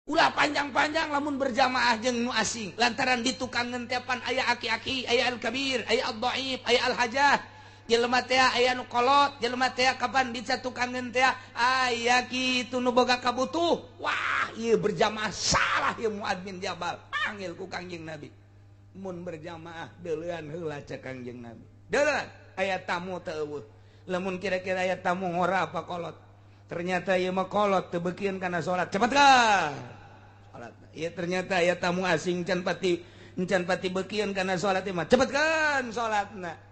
Ulah panjang-panjang lamun berjamaah jeung nu asing, lantaran di tukangan tepan aya aki-aki, aya al-kabir, aya al-dhaif, aya al-hajah. Jelema teh aya nu kolot, jelema teh kapan di tukangan teh aya kitu nu boga kabutuh. Wah, ieu berjamaah salah ieu Muad bin Jabal. Panggil ku Kangjeng Nabi. Mun berjamaah deuleuan heula cek Kangjeng Nabi. Deuleuan aya tamu teu eueuh. Lamun kira-kira aya tamu ngora apa kolot. Ternyata ieu mah kolot teu beukieun kana salat. Cepet ka. Salat. Ieu ternyata aya tamu asing can pati beukieun kana salat mah. Cepet kan salatna.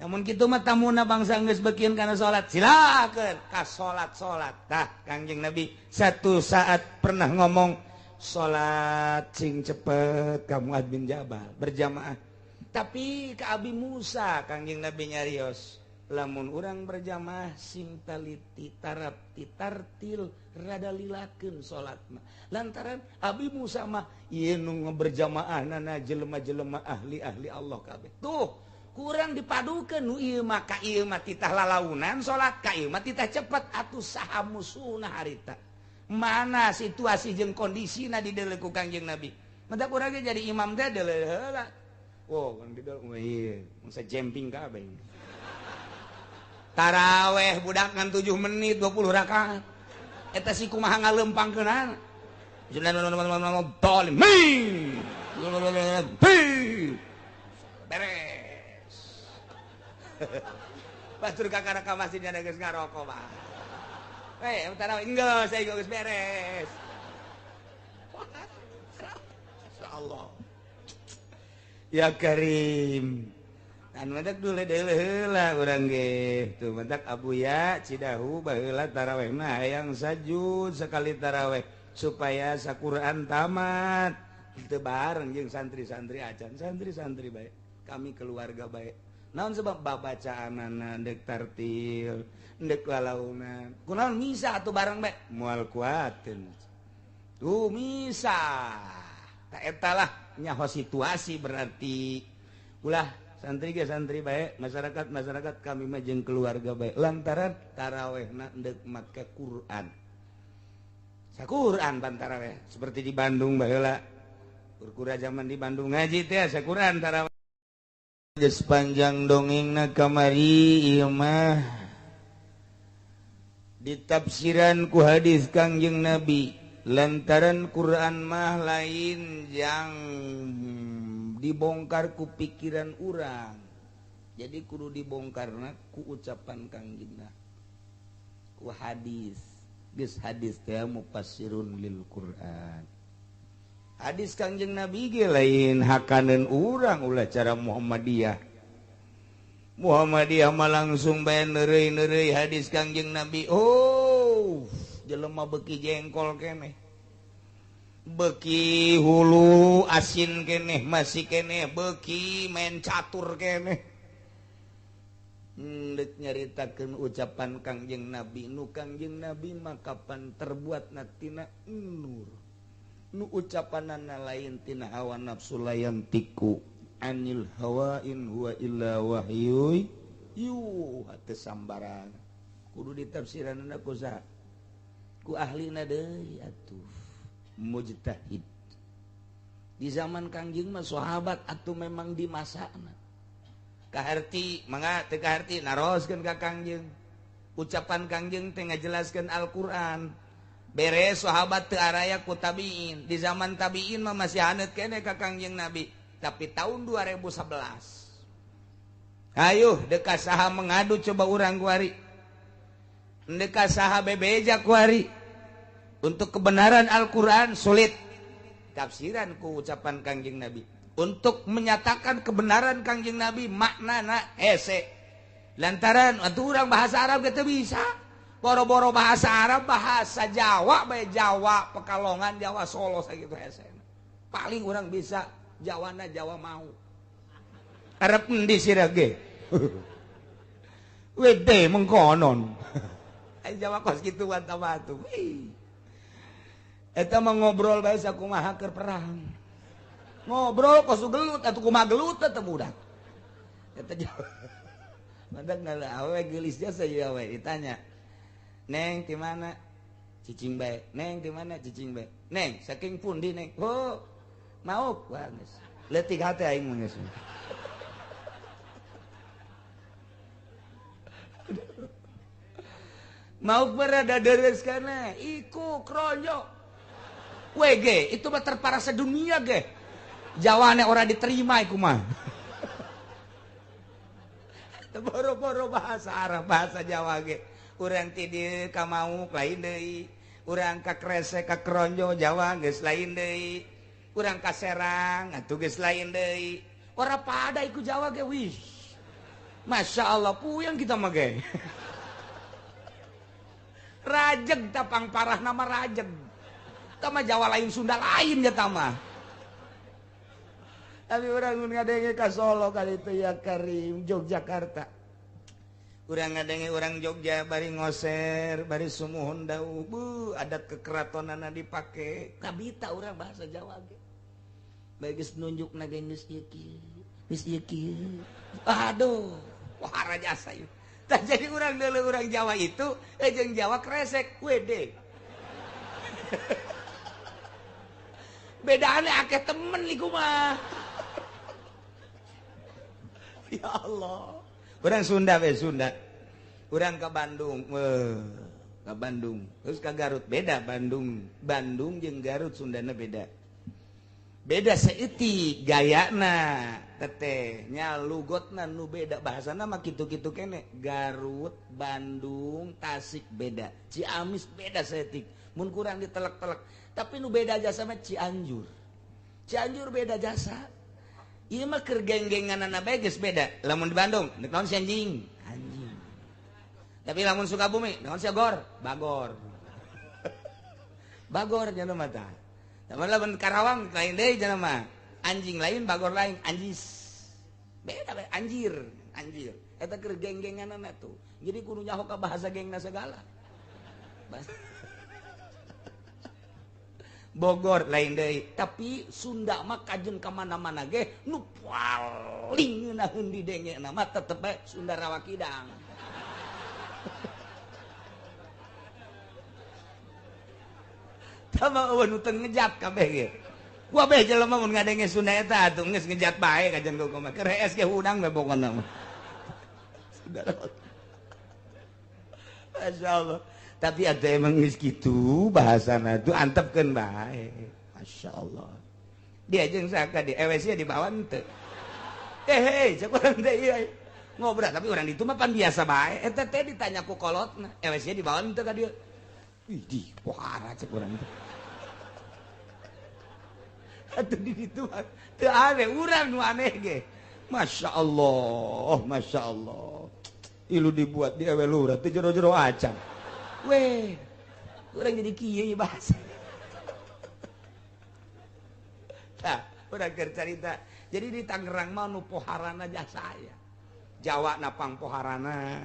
Namun kitu mah tamuna bangsa geus beukieun kana salat. Silakeun ka salat-salat. Tah, Kangjeng Nabi satu saat pernah ngomong salat sing cepet ka Muad bin Jabal berjamaah. Tapi ke Abi Musa Kangjeng Nabi nyarios, lamun urang berjamaah sing taliti, tarap tartil, rada lilakeun salat mah, lantaran Abi Musa mah ieu nu berjamaah nana jelema-jelema ahli-ahli Allah kabeh. Tuh kurang dipadukeun, nu ieu mah ka ieu mah titah lalaunan salat, ka ieu mah titah cepet. Atuh saha musuhna harita? Mana situasi jeung kondisina dideuleu ku Kangjeng Nabi. Mata kurang jadi imam teh deuleu heula. Wow, kan dideuleu, ieu masa jemping kabeh. Taraweh budak ngan 7 menit 20 rakaat. Eta si kumaha ngalempangkeunana? Min. Beres. Batur kakara ka masjid geus ngarokok mah. Eh, taraweh enggeus, saya geus beres. Allah. Ya Karim. Dan matak dulu heula urang ge. Tuh matak Abuya Cidahu baheula taraweh mah hayang sajud sekali taraweh supaya saquran tamat. Teu bareng jeung santri-santri acan, santri-santri bae. Kami keluarga bae. Naon sebab babacaanana ndek tartil, ndek lalaunan. Kunaon misa atuh bareng bae? Moal kuateun. Tuh misa. Tak eta lah nyaho situasi berarti. Ulah santri ge santri bae, masyarakat masyarakat, kami mah jeung keluarga bae, lantaran tarawehna ndek make Quran. Saquran pan taraweh seperti di Bandung baheula. Kurkura zaman di Bandung ngaji teh saquran taraweh. Sepanjang dongengna kamari ieu mah ditafsiran ku hadis Kangjeng Nabi, lantaran Quran mah lain yang dibongkar ku pikiran urang, jadi kudu dibongkarna ku ucapan Kangjeng, ku hadis. Geus hadis teh mufassirun lil Quran. Hadis Kangjeng Nabi ge lain hakaneun urang, ulah cara Muhammadiyah. Muhammadiyah mah langsung bae neureuy-neureuy hadis Kangjeng Nabi. Oh, jelema beuki jengkol keneh, beuki hulu asin keneh, masih keneh beuki main catur keneh. Ndek nyaritakeun ucapan Kangjeng Nabi, nu Kangjeng Nabi mah kapan terbuat tina nur, nu ucapanana lain tina hawa nafsu. La yantiqu anil hawa in huwa illa wahyu yuha. Teu sambarangan, kudu ditafsiranna ku saha? Ku ahlina deui atuh, mujtahid. Di zaman Kangjeng mah sahabat atuh memang di masana kaharti, mangga teu kaharti naroskeun ka Kangjeng. Ucapan Kangjeng teh ngajelaskeun Al-Qur'an. Beres sahabat teu araya, ku tabiin. Di zaman tabiin mah masih haneut keneh ka Kangjeng Nabi. Tapi tahun 2011, ayo deka saha mengadu coba urang kuari, deka saha bebeja kuari untuk kebenaran Al-Quran. Sulit tafsiran ku ucapan Kangjeng Nabi untuk menyatakan kebenaran Kangjeng Nabi, maknana hese, lantaran atuh urang bahasa Arab kita bisa boro-boro bahasa Arab, bahasa Jawa bae, Jawa Pekalongan, Jawa Solo sakitu hese. Paling orang bisa Jawana Jawa mau Arab endi sira ge wede mengkonon. Ai Jawa kos kitu tambah atuh. Eta mah ngobrol bae sakumaha keur perang. Ngobrol kos gelut atuh, kumaha gelut teh budak. Eta Jawa. Mandak awewe geulis jasa ieu awewe ditanya. Neng di mana? Cicing bae. Neng di mana cicing bae? Neng saking pundi neng? Oh, mauk wah geus. Leutik hate aing mah geus. Mauk berada deres kana iku kronyo. WG itu mah terparah sedunia ge. Jawane ora diterima iku mah. Boro-boro bahasa Arab, bahasa Jawa ge. Urang ti dieu ka mauk lain deui. Urang ka Kresek ka Kronjo Jawa geus lain deui. Urang ka Serang atuh geus lain deui. Ora pada iku Jawa ge wih. Masya Allah puyeng kita mah ge. Rajeg tapang parah nama rajeg. Tama Jawa lain Sunda lain ya tama. Tapi orang ngadenge ka Solo kali itu ya Karim Yogyakarta. Urang ngadenge orang Jogja bari ngoser, bari sumuhun dau, bu adat kekeratonana dipake. Kabita urang bahasa Jawa ge. Bae geus nunjukna ge geus ieu kieu, geus ieu kieu. Aduh, wah rajasa ieu. Tah jadi urang deuleu urang Jawa itu jeung Jawa kresek WD. Bedaan akeh temen iku mah. Ya Allah. Urang Sunda we Sunda. Urang ke Bandung, ke Bandung. Terus ke Garut beda Bandung. Bandung jeung Garut Sundana beda. Beda saeutik gayana teteh nya lugotna nu beda bahasana mah kitu-kitu kene. Garut, Bandung, Tasik beda. Ciamis beda saeutik. Mun kurang ditelek-telek. Tapi nu beda jasa mah Cianjur. Cianjur beda jasa. Ieu mah keur geng-genganana bae geus beda. Lamun di Bandung, deuk naon si anjing? Anjing. Tapi lamun Sukabumi, naon si agor? Bagor. Bagor nya mah tah. Lamun lamun Karawang lain deui nya mah. Anjing lain, bagor lain, anjis. Beda bae anjir, anjir. Eta keur geng-genganana tuh. Jadi kudu nyaho ka bahasa gengna segala. Bogor lain deui, tapi Sunda mah kajen ka mana-mana ge nu paling ngeunaheun didenge mah tetep bae Sunda Rawa Kidang. Tama eueuh nu teu ngejat kabeh ge. Gua beh jelema mun ngadenge Sunda eta atuh geus ngejat bae kajen ku mah. Keur hees ge hudang we pokona mah. Sunda Rawa. Masyaallah. Tapi ada emang geus kitu bahasana tuh antepkeun bae. Masya Allah. Dia jeung saka di EWC dibawa henteu. Hei, cek urang teh ieu. Ngobrol tapi urang ditu mah pan biasa bae. Eta teh ditanya ku kolotna, EWC dibawa henteu ka dieu. Ih, di pohara cek urang teh. Atuh di ditu mah teu aneh, urang nu aneh ge. Masya Allah, Masya Allah. Ilu dibuat di ewe lurah teu jero-jero acan. Weh, orang jadi kieu bahasa. Nah, urang keur carita. Jadi di Tangerang mah nu poharana jasa aya. Jawa napang poharana,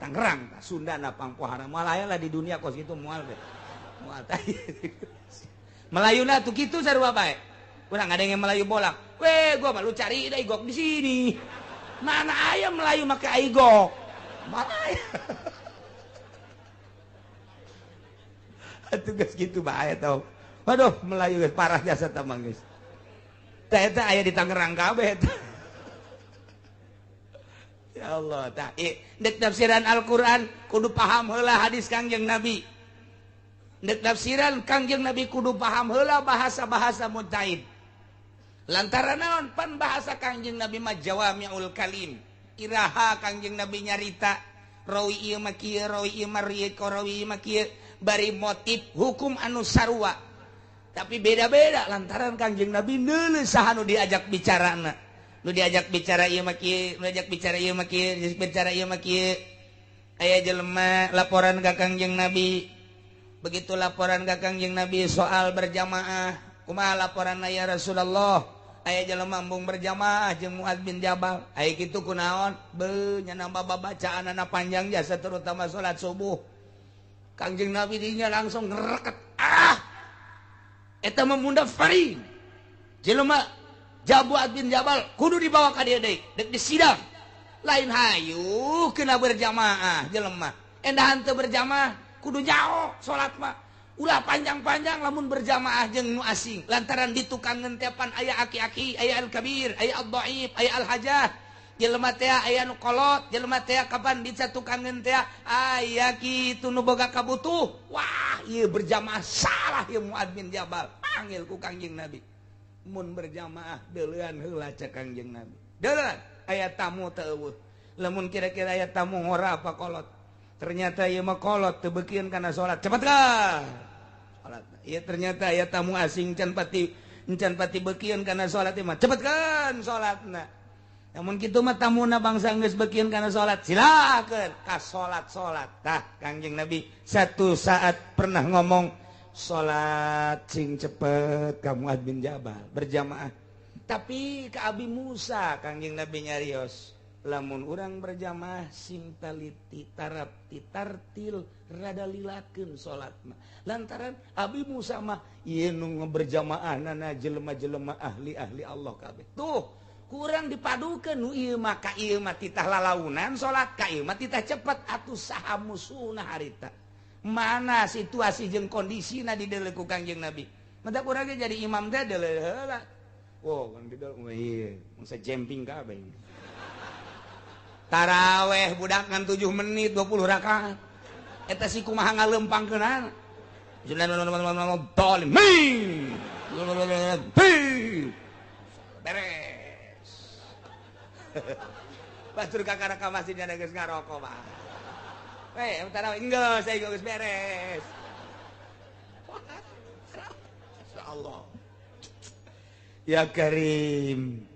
Tangerang, Sunda napang poharana. Moal aya lah di dunia kos kitu moal teh. Moal tah. Melayuna tuh kitu sarua bae. Urang ngadenge Melayu bolak. Weh, gua mah lu cari da igok di sini. Mana aya Melayu make aigok? Mana aya? Tugas gitu bahaya tau. Waduh, Melayu geus parah jasa tamang geus. Tah eta aya di Tangerang kabeh eta. Ya Allah, tah deuk tafsiran Al-Qur'an kudu paham heula hadis Kangjeng Nabi. Deuk tafsiran Kangjeng Nabi kudu paham heula bahasa-bahasa mujtahid. Lantaran naon pan bahasa Kangjeng Nabi mah jawami'ul kalim. Iraha Kangjeng Nabi nyarita rawi ieu mah kieu, rawi ieu mah rieu, rawi ieu mah kieu. Bari motif hukum anu sarua tapi beda-beda lantaran Kangjeng Nabi neuleuh saha nu diajak bicarana. Nu diajak bicara ieu mah kieu, nu diajak bicara ieu mah kieu, diajak bicara ieu mah kieu. Aya jelema laporan ka Kangjeng Nabi. Begitu laporan ka Kangjeng Nabi soal berjamaah, kumaha laporanna ya Rasulullah? Aya jelema embung berjamaah jeung Muadz bin Jabal. Aya kitu kunaon? Beuh nya nambah babacaanana panjang jasa terutama salat subuh. Kangjeng Nabi dinya langsung ngereket. Ah! Eta mah mundafarin. Jelema Muadz bin Jabal kudu dibawa ka dieu deui, deuk disidang. Lain hayu kena berjamaah jelema. Endahan teu berjamaah kudu nyaho salat mah. Ulah panjang-panjang lamun berjamaah jeung nu asing lantaran ditukangeun teh pan aya aki-aki, aya al-kabir, aya ad-dhaif, aya al-hajah. Jelema teh aya nu kolot, jelema teh kapan dicatukangeun teh aya kitu nu boga kabutuh. Wah, ieu berjamaah salah ieu Muad bin Jabal. Panggil ku Kangjeng Nabi. Mun berjamaah deuleuan heula cek Kangjeng Nabi. Deuleuan aya tamu teu eueuh. Lamun kira-kira aya tamu ngora apa kolot. Ternyata ieu mah kolot teu beukieun kana salat. Cepet ka. Salat. Ieu ternyata aya tamu asing can pati beukieun kana salat ieu mah. Cepet kan salatna. Namun kitu mah tamuna bangsa geus beukieun kana salat. Silakeun ka salat-salat. Tah Kangjeng Nabi satu saat pernah ngomong salat sing cepet ka Muad bin Jabal berjamaah. Tapi ka Abi Musa Kangjeng Nabi nyarios, lamun urang berjamaah sing taliti tarap titartil rada lilakeun salatna. Lantaran Abi Musa mah ieu nu berjamaah nana jelema-jelema ahli-ahli Allah kabeh. Tuh kurang dipadukeun nu ieu mah ka ieu mah titah lalaunan salat, ka ieu mah titah cepet atuh saha musuhna harita. Mana situasi jeung kondisina dideuleu ku Kangjeng Nabi. Mata urang ge jadi imam teh deuleu heula. Wow, kan dideuleu ieu mangsa jemping kabeh. Taraweh budak ngan 7 menit 20 rakaat. Eta si kumaha ngalempangkeunana. Beres. Batur kakara ka masjid ada geus ngarokok mah. Eh, taraweh enggeus saya geus beres. Insyaallah. Ya Karim.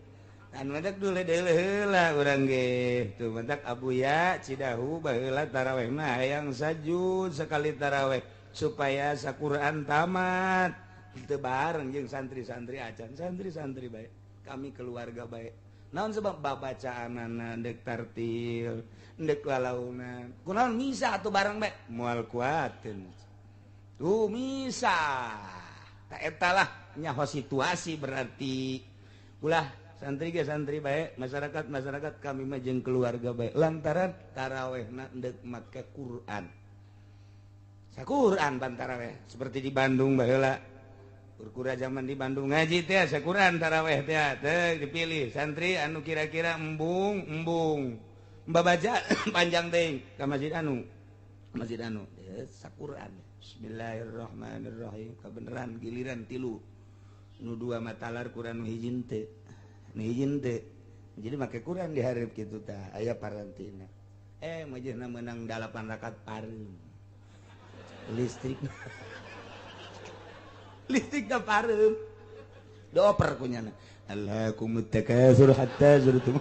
Anu mantak dule-dule heula urang ge. Tuh mantak Abuya Cidahu baheula taraweh mah hayang sajud sekali taraweh supaya saquran tamat. Teu bareng jeung santri-santri acan, santri-santri bae. Kami keluarga bae. Naon sebab babacaanana deuk tartil, deuk lalaunan. Kunaon misa atuh bareng bae? Moal kuateun. Tuh misa. Ta eta lah nyaho situasi berarti. Ulah santri ge santri bae, masyarakat masyarakat kami mah jeung keluarga bae. Lantaran tarawehna deuk make Quran. Saquran pan taraweh seperti di Bandung baheula. Kurkura zaman di Bandung ngaji teh saquran taraweh teh teh dipilih santri anu kira-kira embung embung. Babaca panjang teh ka masjid anu. Masjid anu saquran. Bismillahirrahmanirrahim. Kabeneran giliran tilu. Nu dua matalar Quran nu hiji teu. Nu hiji teu. Jadi make Quran dihareup kitu tah aya parantina. Majehna meunang 8 rakaat pareum. Listrik. Listrik da pareum. Dioper kunyana. Alhaakumut takatsur hatta zurtum.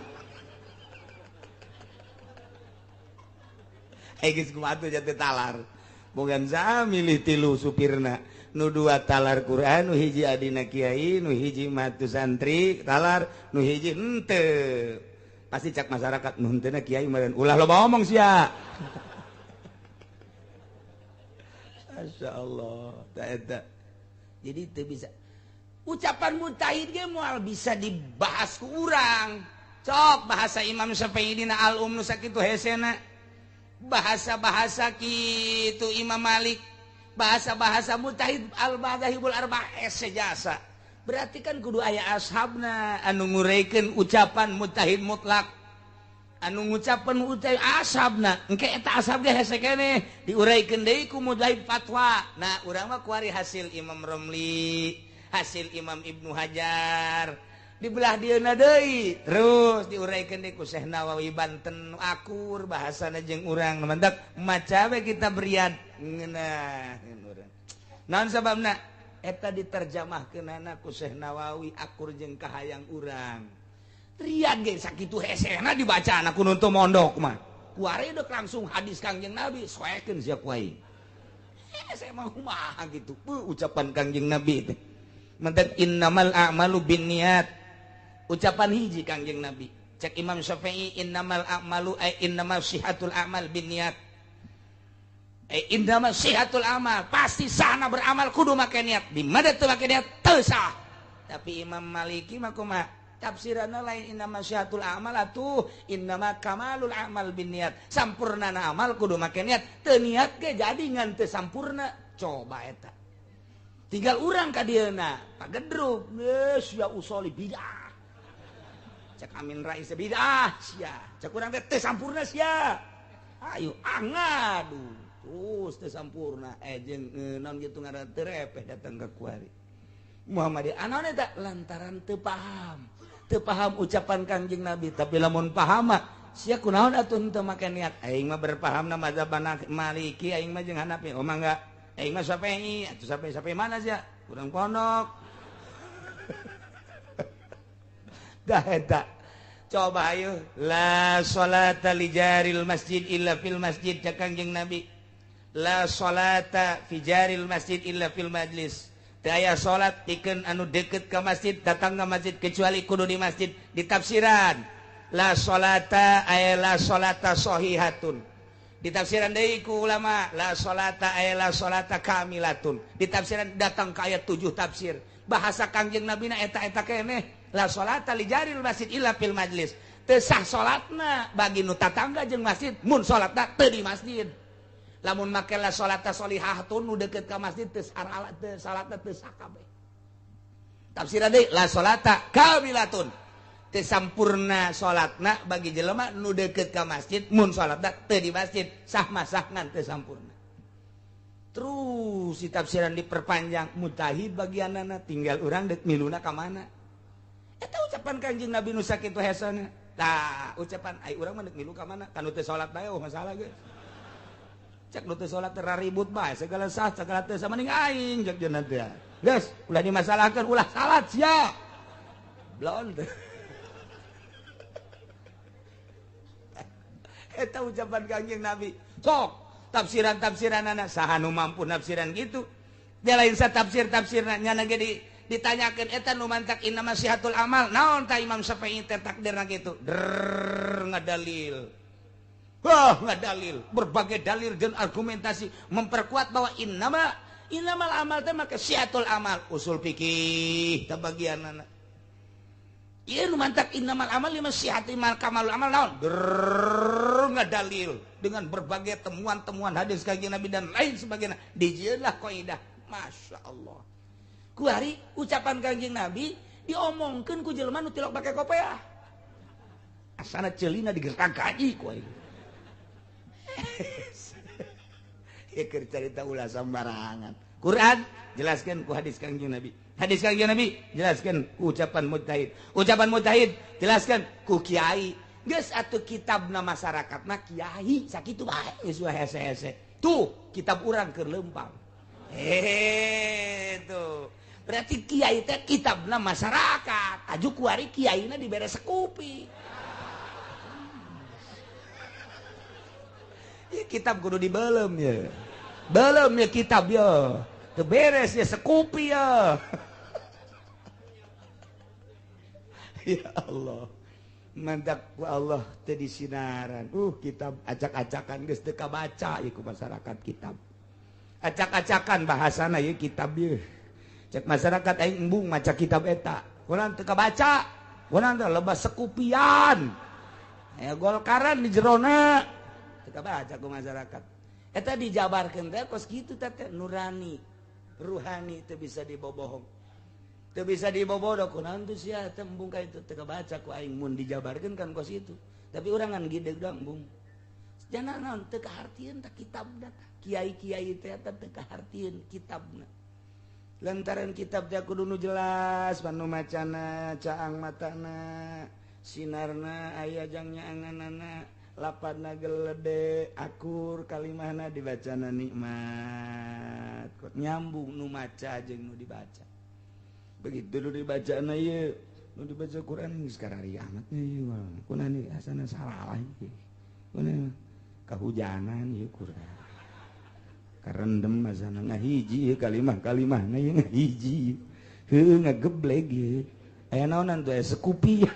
Geus kumaha atuh jatuh talar. Bogan sa milih tilu supirna. Nu dua talar Quran, nu hiji adina kiai, nu hiji matu santri talar, nu hiji henteu. Pasti cak masyarakat nu henteuna kiai meureun ulah loba omong sia. Masya Allah, ta eta. Jadi teu bisa. Ucapan mujtahid ge moal bisa dibahas ku urang. Cok bahasa Imam Syafi'i dina al-Um nu sakitu hesena. Bahasa-bahasa kitu Imam Malik, bahasa-bahasa mujtahid al-madzahibul arba'ah hese jasa. Berarti kan kudu aya ashabna anu ngureikeun ucapan mujtahid mutlak. Anu ngucapan ucap ashabna, engke eta ashab ge hese keneh diuraikeun deui ku mujtahid fatwa. Nah, urang mah kuari hasil Imam Romli, hasil Imam Ibnu Hajar. Dibelah dieuna deui, terus diuraikeun deui ku Syekh Nawawi Banten akur bahasana jeung urang. Mantak maca we kita berian ngeunaheun urang. Naon sababna? Eta diterjemahkeunana ku Syekh Nawawi akur jeung kahayang urang. Riyad ge sakitu hesena dibaca anak ku nu teu mondok mah. Kuari deuk langsung hadis Kangjeng Nabi soekeun sia ku aing. Saya mah kumaha gitu. Ucapan Kangjeng Nabi teh. Mantak innamal a'malu binniyat. Ucapan hiji Kangjeng Nabi. Cek Imam Syafi'i innamal a'malu ay innamal sihatul a'mal binniyat. Ay innamal sihatul amal, pasti sahna beramal kudu make niat. Di mana teu make niat teu sah. Tapi Imam Maliki mah kumaha? Tafsiranna lain innama syihatul amal atuh innama kamalul amal binniyat. Sampurnana amal kudu make niat. Teu niat ge jadi ngan teu sampurna. Coba eta. Tinggal urang ka dieuna, pagedruk, geus sia usoli bidah. Cek Amin Rais bidah sia. Cek urang teh teu sampurna sia. Ayo angadu. Terus teu sampurna jeung naon kitu ngaran teu repeh datang ka kuari. Muhammadiyah anaon eta lantaran teu paham. Teu paham ucapan Kangjeng Nabi, tapi lamun paham mah sia kunaon atuh henteu make niat. Aing mah berpahamna mazhab Maliki, aing mah jeung Hanafi. Oh mangga. Aing mah Syafi'i, atuh sampai mana sia? Urang pondok. Dah eta. Coba ayo la salata li jaril masjid illa fil masjid cek Kangjeng Nabi. La salata fi jaril masjid illa fil majlis. Teu aya salat pikeun anu deukeut ka masjid, datang ka masjid kecuali kudu di masjid. Ditafsiran la salata ay la salata sahihatun. Ditafsiran deui ku ulama la salata ay la salata kamilatun. Ditafsiran datang ka ayat 7 tafsir. Bahasa Kangjeng Nabi na eta-eta keneh la salata li jaril masjid illa fil majlis. Teu sah salatna bagi nu tatangga jeung masjid mun salatna teu di masjid. Lamun make la salata sholihatun nu deukeut ka masjid teu teu salatna teu sah kabeh. Tafsiran deui la salata kamilatun. Teu sampurna salatna bagi jelema nu deukeut ka masjid mun salatna teu di masjid sah mah sah ngan teu sampurna. Terus si tafsiran diperpanjang mutahid bagianana tinggal urang deuk miluna ka mana. Eta ucapan Kanjeng Nabi nu sakitu hesana. Tah ucapan ai urang mah deuk milu ka mana kan teu salat bae oh masalah geus. Cek nu teu salat teh ribut bae segala sah segala teu sama ning aing cek jeung teh. Geus ulah dimasalahkeun ulah salat sia. Blon teh. Eta ucapan Kangjeng Nabi. Sok tafsiran-tafsiranana saha nu mampu nafsiran gitu. Dia lain sa tafsir-tafsirna nyana ge ditanyakeun eta nu mantak inna masihatul amal. Naon ta Imam Syafi'i teh takdirna kitu? Der ngadalil. Wah, ngadalil. Berbagai dalil dan argumentasi memperkuat bahwa innamal amal teh maka sihatul amal. Usul fikih teh bagianana. Ieu nu mantak innamal amal lima sihati mal kamalul amal naon? Drrrr ngadalil dengan berbagai temuan-temuan hadis Kangjeng Nabi dan lain sebagainya. Dijieunlah kaidah. Masya Allah. Kuari ucapan Kangjeng Nabi diomongkeun ku jelema nu tilok pake kopeah. Asana ceulina digertak gaji ku aing. Ieu keur carita ulah sambarangan. Quran jelaskeun ku hadis Kangjeng Nabi. Hadis Kangjeng Nabi jelaskan ku ucapan mujtahid. Ucapan mujtahid jelaskan ku kiai. Geus atuh kitabna masyarakatna kiai sakitu bae geus hese-hese. Tuh kitab urang keur leumpang. Tuh. Berarti kiai teh kitabna masyarakat. Aju kuari kiaina dibere sekupi. Ya kitab kudu dibelem ya. Belem ya kitab ya. Teu beres ya sekupi ya. Ya Allah. Mantak ku Allah teu disinaran. Kitab acak-acakan geus teu kabaca ieu ku masyarakat kitab. Acak-acakan bahasana ieu kitab ieu. Cek masyarakat aing embung maca kitab eta. Kunaon teu kabaca? Kunaon teh lebah sekupian. Aya golkaran di jerona. Teu kabaca ku masyarakat. Eta dijabarkeun teh kos kitu teh nurani. Ruhani teu bisa dibobohong. Teu bisa dibobodo kunaon teu sia teh embung ka itu teu kabaca ku aing mun dijabarkeun kan kos itu. Tapi urang ngan gideg doang embung. Jana naon teu kahartieun tah kitabna. Kiai-kiai teh eta teu kahartieun kitabna. Lantaran kitab teh kudu nu jelas panu macana, caang matana, sinarna aya jang nyaanganana, lapadna gelede, akur kalimahna dibacana nikmat. Nyambung nu maca jeung nu dibaca. Begitu nu dibacana ieu, nu dibaca Quran geus karari amat ieu mah. Kunaon asana salah ieu. Kunaon kahujanan ieu Quran. Karendem asana ngahiji ieu kalimah-kalimahna ieu ngahiji. Heuh ngagebleg ieu. Aya naonan tuh aya sekupi.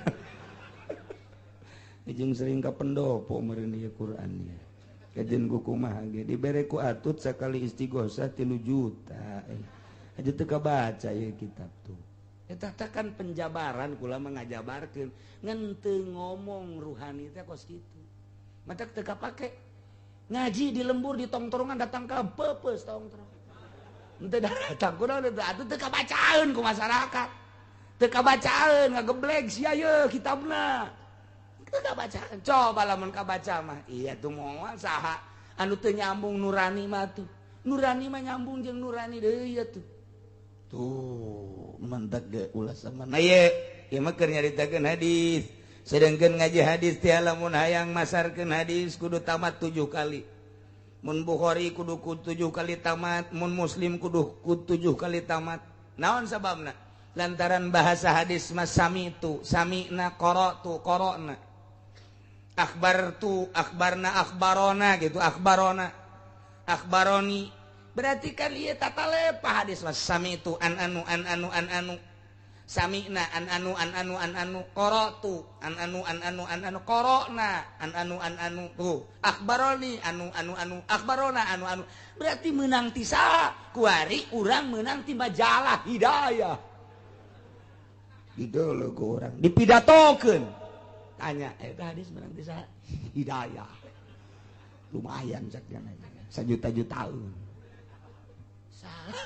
Jeung sering ka pendopo meureun ieu Quran ieu. Kajen ku kumaha ge dibere ku atut sakali istighosah 3 juta. Aja teu kabaca ieu kitab tuh. Eta teh kan penjabaran kula mah ngajabarkeun ngan teu ngomong ruhani teh kos kitu. Matak teu kapake. Ngaji di lembur di tongtrongan datang ka peupeus tongtrong. Henteu datang kunaon teu atuh teu kabacaeun ku masyarakat. Teu kabacaeun ngageblek sia ye kitabna. Teu kabacaeun. Coba lamun kabaca mah iya tuh moal saha anu teu nyambung nurani mah tuh. Nurani mah nyambung jeung nurani deui ya tuh. Tuh mantak ge ulah sama. Nah ye, ieu mah keur nyaritakeun hadis. Sedangkan ngaji hadis teh lamun hayang masarkeun hadis kudu tamat 7 kali. Mun Bukhari kudu 7 kali tamat, mun Muslim kudu 7 kali tamat. Naon sababna? Lantaran bahasa hadis mas sami tu, sami'na qara'tu qara'na. Akhbartu akhbarna akhbarona gitu, akhbarona. Akhbaroni. Berarti kan ieu tata lepa hadis mas sami tu an anu an anu an anu. Sami'na an anu an anu an anu qara'tu an anu an anu an anu qara'na an anu an anu tuh akhbaroni anu anu anu akhbarona anu anu berarti menang ti saha kuari urang menang ti majalah Hidayah dideuleu ku urang dipidatokeun tanya eta hadis menang ti saha Hidayah lumayan cak nya sajuta-jutaan salah.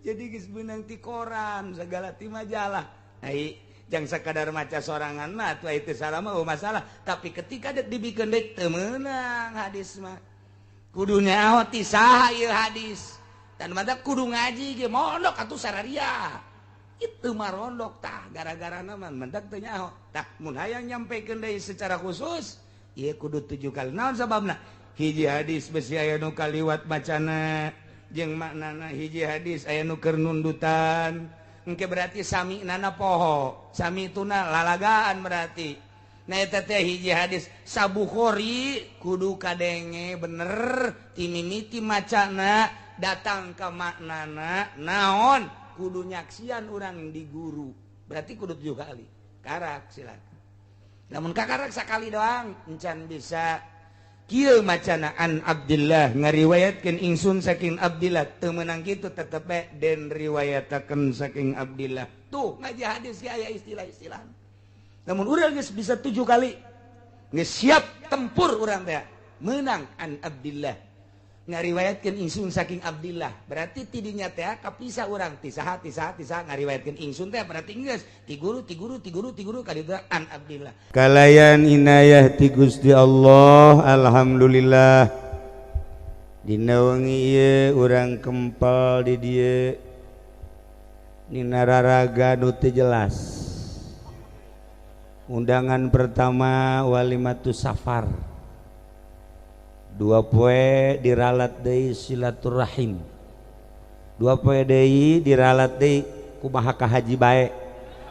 Jadi geus beunang ti koran segala ti majalah. Ai jang sakadar maca sorangan mah atuh itu salah mah masalah, tapi ketika dek dibikeun deui teu meunang hadis mah. Kudu nyaho ti saha ieu hadis. Dan mada kudu ngaji ge mondok atuh sararia. Itu mah rondok tah gara-garana mah mendak teu nyaho. Tah mun hayang nyampekeun deui secara khusus ieu kudu 7 kali. Naon sababna? Hiji hadis besi aya nu kaliwat macana jeung maknana, hiji hadis aya nu keur nundutan engke berarti sami nana poho sami tuna lalagaan berarti. Nah eta teh hiji hadis Sabukhori kudu kadenge bener ti mimiti macana datang ka maknana naon kudu nyaksian urang di guru berarti kudu 7 kali karak silakan. Lamun kakarak sakali doang encan bisa. Kieu macana an Abdillah ngariwayatkeun ingsun saking Abdillah teu meunang kitu tetep bae den riwayatakeun saking Abdillah. Tuh ngaji hadis ge aya istilah-istilah. Lamun urang geus bisa 7 kali geus siap tempur urang teh meunang an Abdillah ngariwayatkeun ingsun saking Abdillah berarti tidinya teh kapisah urang ti saha ti saha ti saha ngariwayatkeun ingsun teh berarti geus ti guru ti guru ti guru ti guru ka ditu an Abdillah. Kalayan inayah ti Gusti Allah, alhamdulillah dina wengi ieu urang kempel di dieu nina raraga nu teu jelas. Undangan pertama walimatus safar, 2 poe diralat deui silaturahim, 2 poe deui diralat deui kumaha ka haji bae.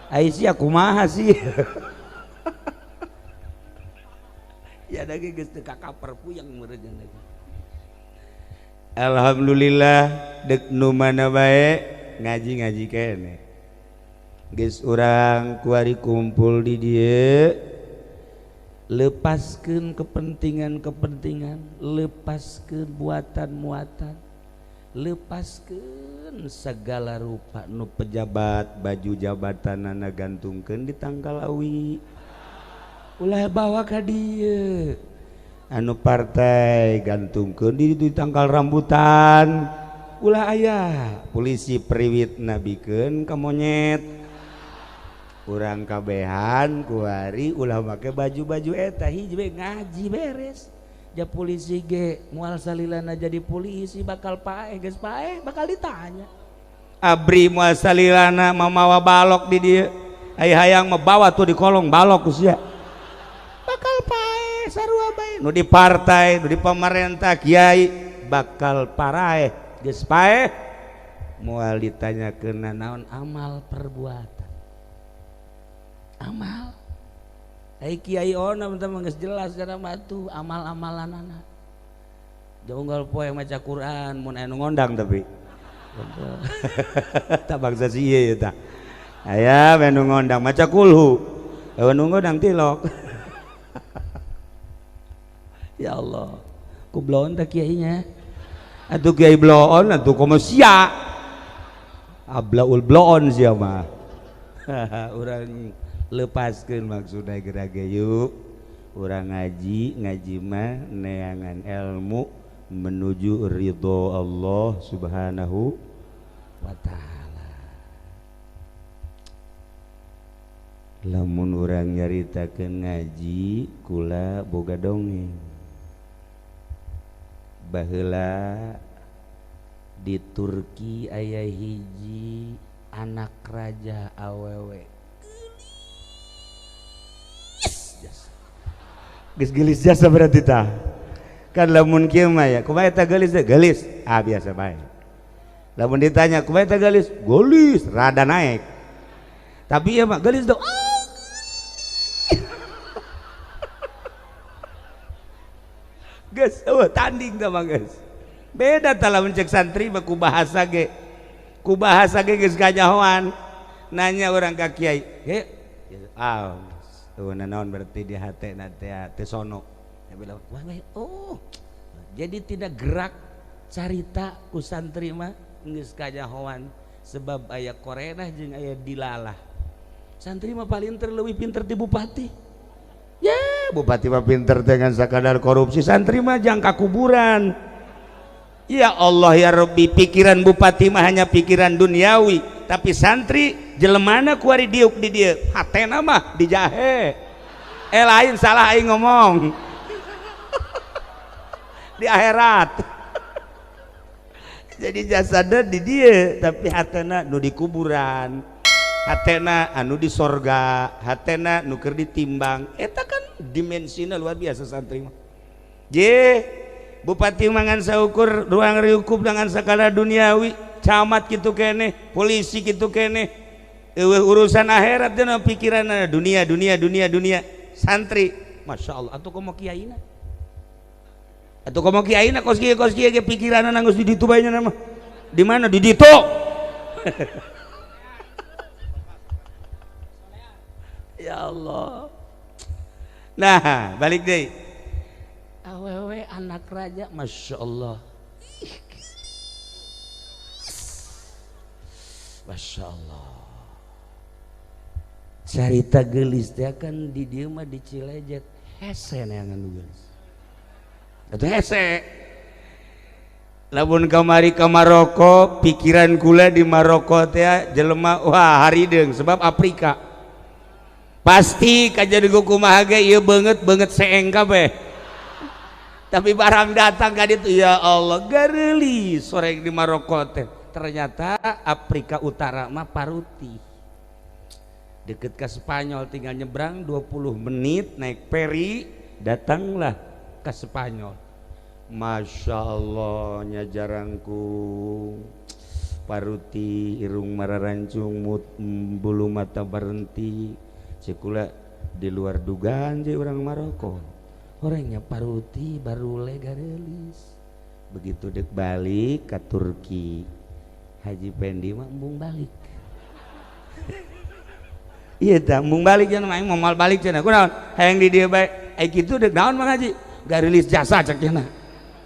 Ai sia kumaha sih? Ya da ge geus teu kakaper puyeng meureun lagi. Alhamdulillah dek nu mana bae ngaji-ngaji keneh. Geus urang kuari kumpul di dieu lepaskeun kepentingan-kepentingan, lepaskeun muatan-muatan, lepaskeun segala rupa nu pejabat baju jabatanana gantungkeun di tangkal awi. Ulah bawa ka dieu. Anu partai gantungkeun di tangkal rambutan. Ulah aya polisi priwit nabikeun ka monyet. Urang kabehan kuari ulah make baju-baju eta hiji we ngaji beres. Ja polisi ge moal salilana jadi polisi bakal paeh geus paeh bakal ditanya. Abri moal salilana mamawa balok di dieu. Ai hayang mah bawa tuh di kolong balok sia. Bakal paeh sarua bae. Nu di partai, nu di pemerintah kiai bakal paraeh geus paeh moal ditanyakeun naon amal perbuatan. Amal ai kiai ona teman geus jelas kana mah tuh amal-amalanana. Jonggal poe maca Quran mun aya nu ngondang tapi tak bangsa si ieu ya tah. Aya we nu ngondang maca kulhu, we nu ngondang tilok. Ya Allah, ku bloon teh kiainya. Atuh kiai bloon atuh komo sia. Ablaul bloon sia mah. Urang lepaskeun maksudna geura ge yuk. Urang ngaji, ngaji mah neangan ilmu Menuju ridho Allah Subhanahu wa ta'ala. Lamun urang nyaritakeun ngaji kula boga dongeng. Baheula di Turki aya hiji anak raja awewe. Gelis. Geus geulis jasa berarti tah. Kan lamun kieu mah ya, kumaha eta geulis teh? Geulis. Ah biasa bae. Lamun ditanya kumaha eta geulis? Geulis, rada naik. Tapi ieu mah geulis tuh. Geus eueuh tanding tah mah geus. Beda tah lamun cek santri mah ku bahasa ge. Ku bahasa ge geus kanyahoan. Nanya urang ka kiai, "Ge, ah, eueuh naon berarti di hatena teh teu sono." Dia bilang, "Wah, oh." Jadi tidak gerak carita ku santri mah geus kanyahoan sebab aya korenah jeung aya dilalah. Santri mah paling leuwih pinter ti bupati. Ya, bupati mah pinter dengan sakadar korupsi, santri mah jangka kuburan. Ya Allah ya Rabbi, pikiran bupati mah hanya pikiran duniawi, tapi santri jelemana kuari diuk di dieu, hatena mah dijahe. Lain salah aing ngomong. Di akhirat. Jadi jasadna di dieu, tapi hatena nu di kuburan. Hatena anu di sorga, hatena nu keur ditimbang. Eta kan dimensina luar biasa santri mah. Je, bupati mangan saukur ruang riukup dengan sakala duniawi, camat kitu keneh, polisi kitu keneh. Eueuh urusan akhirat dina pikiranna dunia dunia dunia dunia. Santri, Masya Allah, atuh komo kiaina. Atuh komo kiaina kos kieu ge pikiranna geus di ditu bae nya mah. Di mana di ditu? Ya Allah. Nah, balik deh. Awewe anak raja, Masya Allah. Masya Allah. Carita geulis teh kan di dieu mah di Cilejet hese neangan nu geulis. Atuh hese. Lamun kamari ka Maroko, pikiran kula di Maroko teh jelema wah harideung sebab Afrika. Pasti kajian kumaha ge ieu beungeut-beungeut seeng kabeh. Tapi barang datang ka ditu ya Allah gareulis sore di Maroko teh. Ternyata Afrika Utara mah paruti. Deket ke Spanyol tinggal nyebrang 20 menit naik peri datanglah ke Spanyol. Masya Allah nya jarangku paruti irung mararancung bulu mata berhenti. Cikula di luar dugaan je orang Maroko orangnya paruti baru legarelis. Begitu dek balik ke Turki Haji Pendi mah embung balik. Iya tah embung balik cenah aing moal balik cenah kunaon hayang di dieu bae ai kitu dek naon Mang Haji garelis jasa cek cenah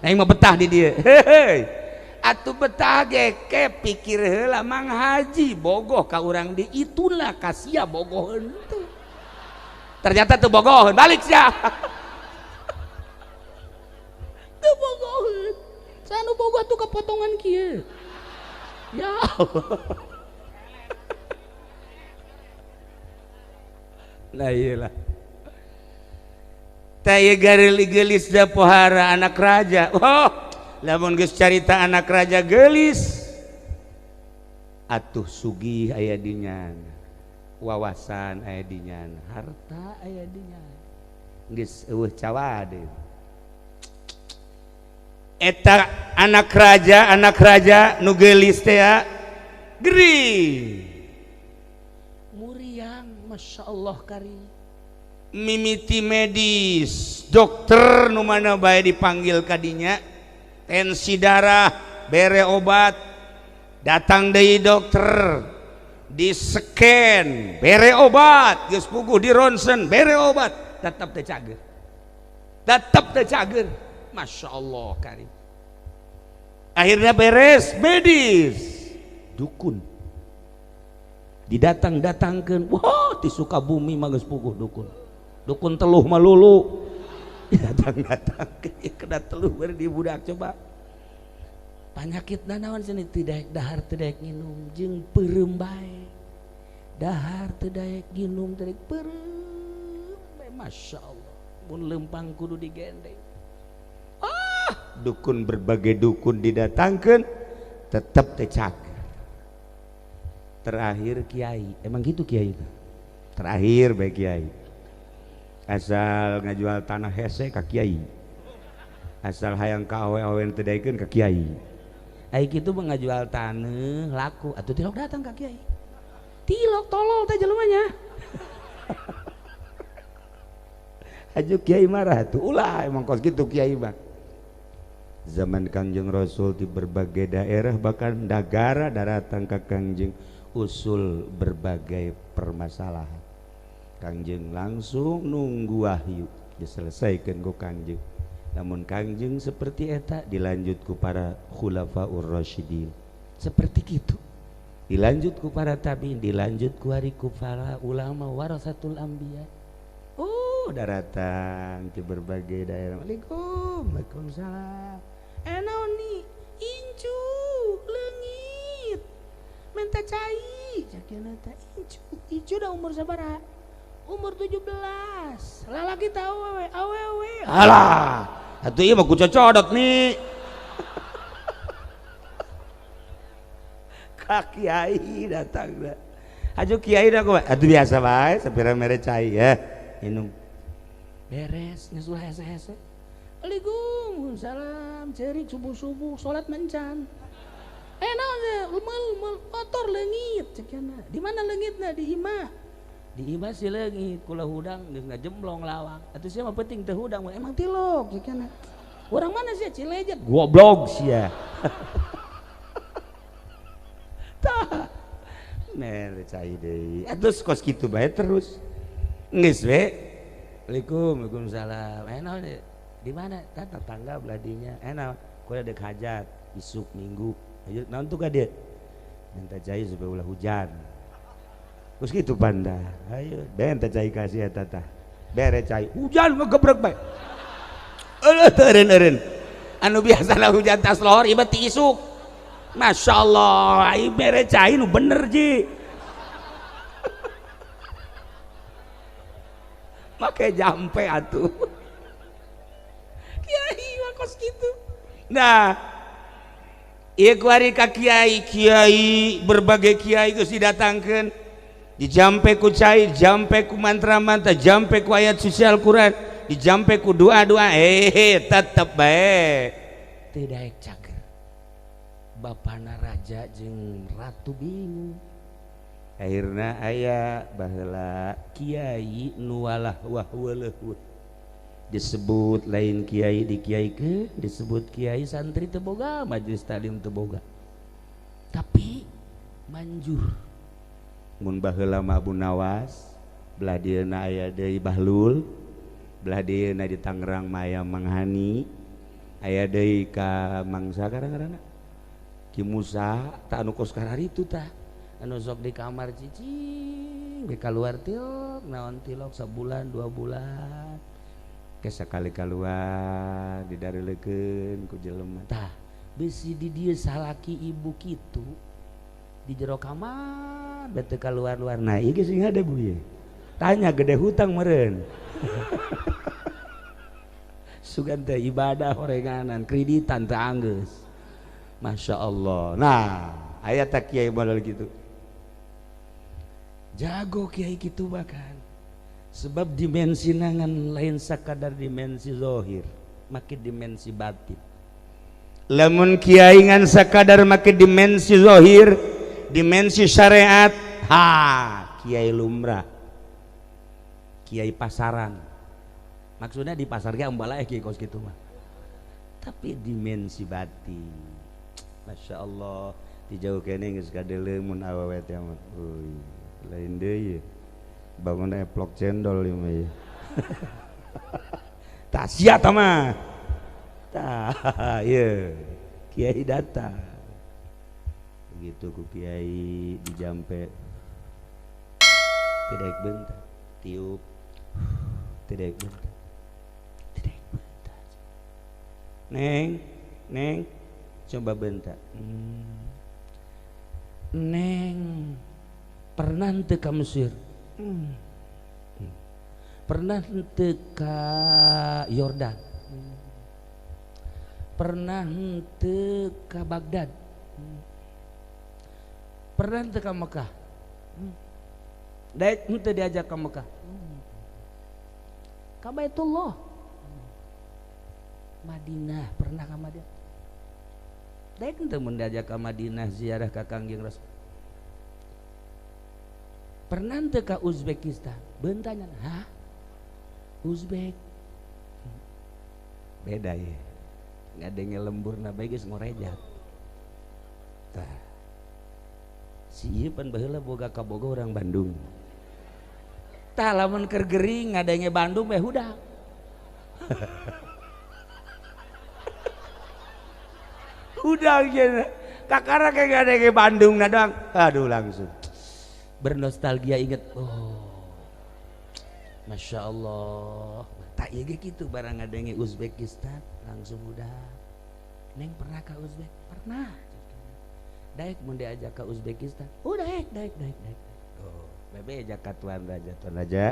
aing mah betah di dieu. Heuheuy atuh betah ge ke pikir heula Mang Haji bogoh ka urang di itulah kasia bogoh henteu. Ternyata tuh bogoh balik sia. Tuh bogoh. Sanu bogoh tuh kepotongan kieu. Ya Allah. Lah iyalah. Teh gareuli-geulis da pohara anak raja. Oh, lamun geus carita anak raja geulis atuh sugih aya di nyana, wawasan aya di nyana, harta aya di nyana, geus eueuh cawade. Eta anak raja nu geulis teh gering muriang Masya Allah kari mimiti medis dokter nu mana bae dipanggil kadinya tensi darah bere obat datang deui dokter di scan bere obat geus puguh di ronsen bere obat tetap teu cager tetap teu cager Masya Allah karim. Akhirnya beres medis dukun didatang-datangkeun wah di Sukabumi mah geus puguh dukun dukun teluh malulu Datang-datang kena teluh bari di budak coba. Panyakit naon cenah teu daek dahar teu daek nginum jeung peureum bae. Dahar teu daek nginum teu daek peureum bae, Masya Allah. Mun lempang kudu digendeng. Ah, dukun berbagai dukun didatangkeun tetep teu cager. Terakhir kiai, emang gitu kiai itu. Terakhir bae kiai. Asal ngajual tanah hese ka kiai. Asal hayang ka awe-awe teu daekeun ka kiai. Ai kitu mah ngajual tanah laku atuh tilok datang ka kiai. Tilok tolol teh jelemanya. Aju kiai marah tuh, ulah emang kos gitu kiai mah. Zaman Kangjeng Rasul di berbagai daerah bahkan negara datang ka Kangjeng usul berbagai permasalahan. Kangjeng langsung nunggu wahyu diselesaikan ku Kangjeng. Namun Kangjeng seperti eta dilanjut ku para khulafaur rasyidin. Seperti gitu. Dilanjut ku para tabiin, dilanjut ku hari ku para ulama warasatul anbiya. Oh, daratan di berbagai daerah. Waalaikum, waalaikumsalam. Naon nih? Incu, leungit. Minta cai, cakena teh incu. Incu dah umur sabaraha? Umur 17. Lalaki teh awewe, awewe. Alah, atuh ieu mah ku cocodot nih. Ka kiai datang dah. Aju kiai dah kumaha? Atuh biasa bae, sapira mere cai ya. Minum. Beres, geus ulah hese-hese. Waalaikumsalam, cerik subuh-subuh salat mencan. Naon teh? Mel motor leungit cekena. Di mana leungitna? Di imah. Di imah si leungit, kula hudang geus ngajemblong lawang. Atuh sia mah penting teu hudang, emang tilok cekena. Urang mana sia? Cilejet. Goblok sia. Tah. Mere cai deui. Atuh kos kitu bae terus. Geus we. Waalaikum, waalaikumsalam. Naon di mana? Tah tetangga beladinya. Naon? Kula dek hajat isuk minggu. Ayo naon tuh ka dia? Minta cai supaya ulah hujan. Terus gitu panda. Ayo, minta cai kasih eta tah. Bere cai, hujan ngegebrek bae. Eueuh teu eureun-eureun. Anu biasana hujan tas lohor ieu ti isuk. Masya Allah, ai bere cai nu bener ji. Make jampe atuh. Kiai mah kos kitu. Nah, ieu kuari ka kiai, kiai berbagai kiai geus didatangkeun. Dijampe ku cai, jampe ku mantra-mantra, jampe ku ayat suci Al-Qur'an, dijampe ku doa-doa, tetep bae teu daek cager. Bapana raja jeung ratu bingung. Akhirna aya baheula kiai nu walah wah weuleuh. Disebut lain kiai dikiaikeun, disebut kiai santri teu boga, majelis taklim teu boga. Tapi manjur. Mun baheula mah Abu Nawas, belah dieuna aya deui Bahlul, belah dieuna di Tangerang mah aya Mang Hani, aya deui ka Mangsa kadang-kadang Ki Musa, tah anu kos kararitu tah. Anu sok di kamar cicing, ge kaluar tilok, naon tilok sabulan 2 bulan. Ke sakali kaluar didareulekeun ku jelema. Tah, bisi di dieu salaki ibu kitu di jero kamar bete kaluar-luar. Nah, ieu geus sing hade bu ieu. Tanya gede hutang meureun. Sugan teh ibadah horenganan, kreditan teh anggeus. Masya Allah. Nah, aya teh kiai model gitu. Jago kiai kitu bahkan. Sebab dimensi nangan lain sakadar dimensi zahir, makin dimensi batin. Lamun kiai ngan sakadar makin dimensi zahir, dimensi syariat, ha, kiai lumrah. Kiai pasaran. Maksudnya di pasar ge ambala kiai kos kitu mah. Tapi dimensi batin. Masya Allah, di jauh kene geus kadeuleu mun awewe teh mah. Euy, lain deui. Bangun eplok cendol ieu mah. Tah sia tah mah. Tah, ieu kiai datang. Begitu ku kiai dijampe tidak bentar, tiup tidak bentar. Tidak. Neng, neng, coba bentar. Neng, pernah henteu ka Mesir? Pernah henteu ka Yordan? Pernah henteu ka Baghdad? Pernah henteu ka Mekah? Daek henteu diajak ka Mekah? Ka Baitullah. Madinah, pernah ka Madinah? Daek henteu mun diajak ka Madinah ziarah ka Kangjeng Rasul. Pernah henteu ka Uzbekistan? Beuntanyan, hah? Uzbek. Beda ya. Ngadenge lemburna bae geus ngorejat. Tah. Si ieu pan baheula boga kaboga urang Bandung. Tah lamun keur gering ngadenge Bandung bae hudang. Hudang cenah. Kakara kayak ngadenge Bandung na doang. Aduh langsung bernostalgia inget. Oh. Masya Allah. Tak ieu ge kitu barang ngadenge Uzbekistan langsung udah. Neng pernah ke Uzbek? Pernah. Daek mun diajak ke Uzbekistan. Oh daek daek daek daek. Oh, bebe ajak ka tuan raja, tuan raja.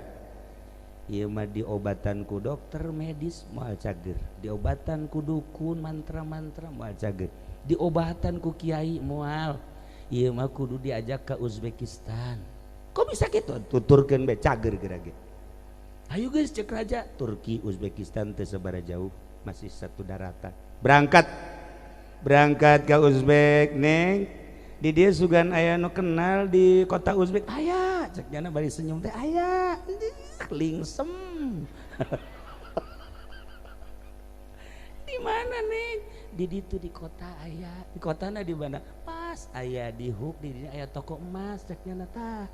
Ieu mah diobatan ku dokter medis moal cager, diobatan ku dukun mantra-mantra moal cager, diobatan ku kiai moal. Ieu mah kudu diajak ke Uzbekistan. Kok bisa gitu? Tuturkeun bae cager geura ge. Ayo guys cek raja, Turki Uzbekistan teu sabaraha jauh, masih satu daratan. Berangkat. Berangkat ke Uzbek, Neng. Di dia sugan aya nu kenal di kota Uzbek. Aya, cek jana bari senyum teh aya. Lingsem. Di mana, Neng? Di ditu di kota aya. Di kotana di mana? Pas aya di huk di dinya aya toko emas cek jana tah.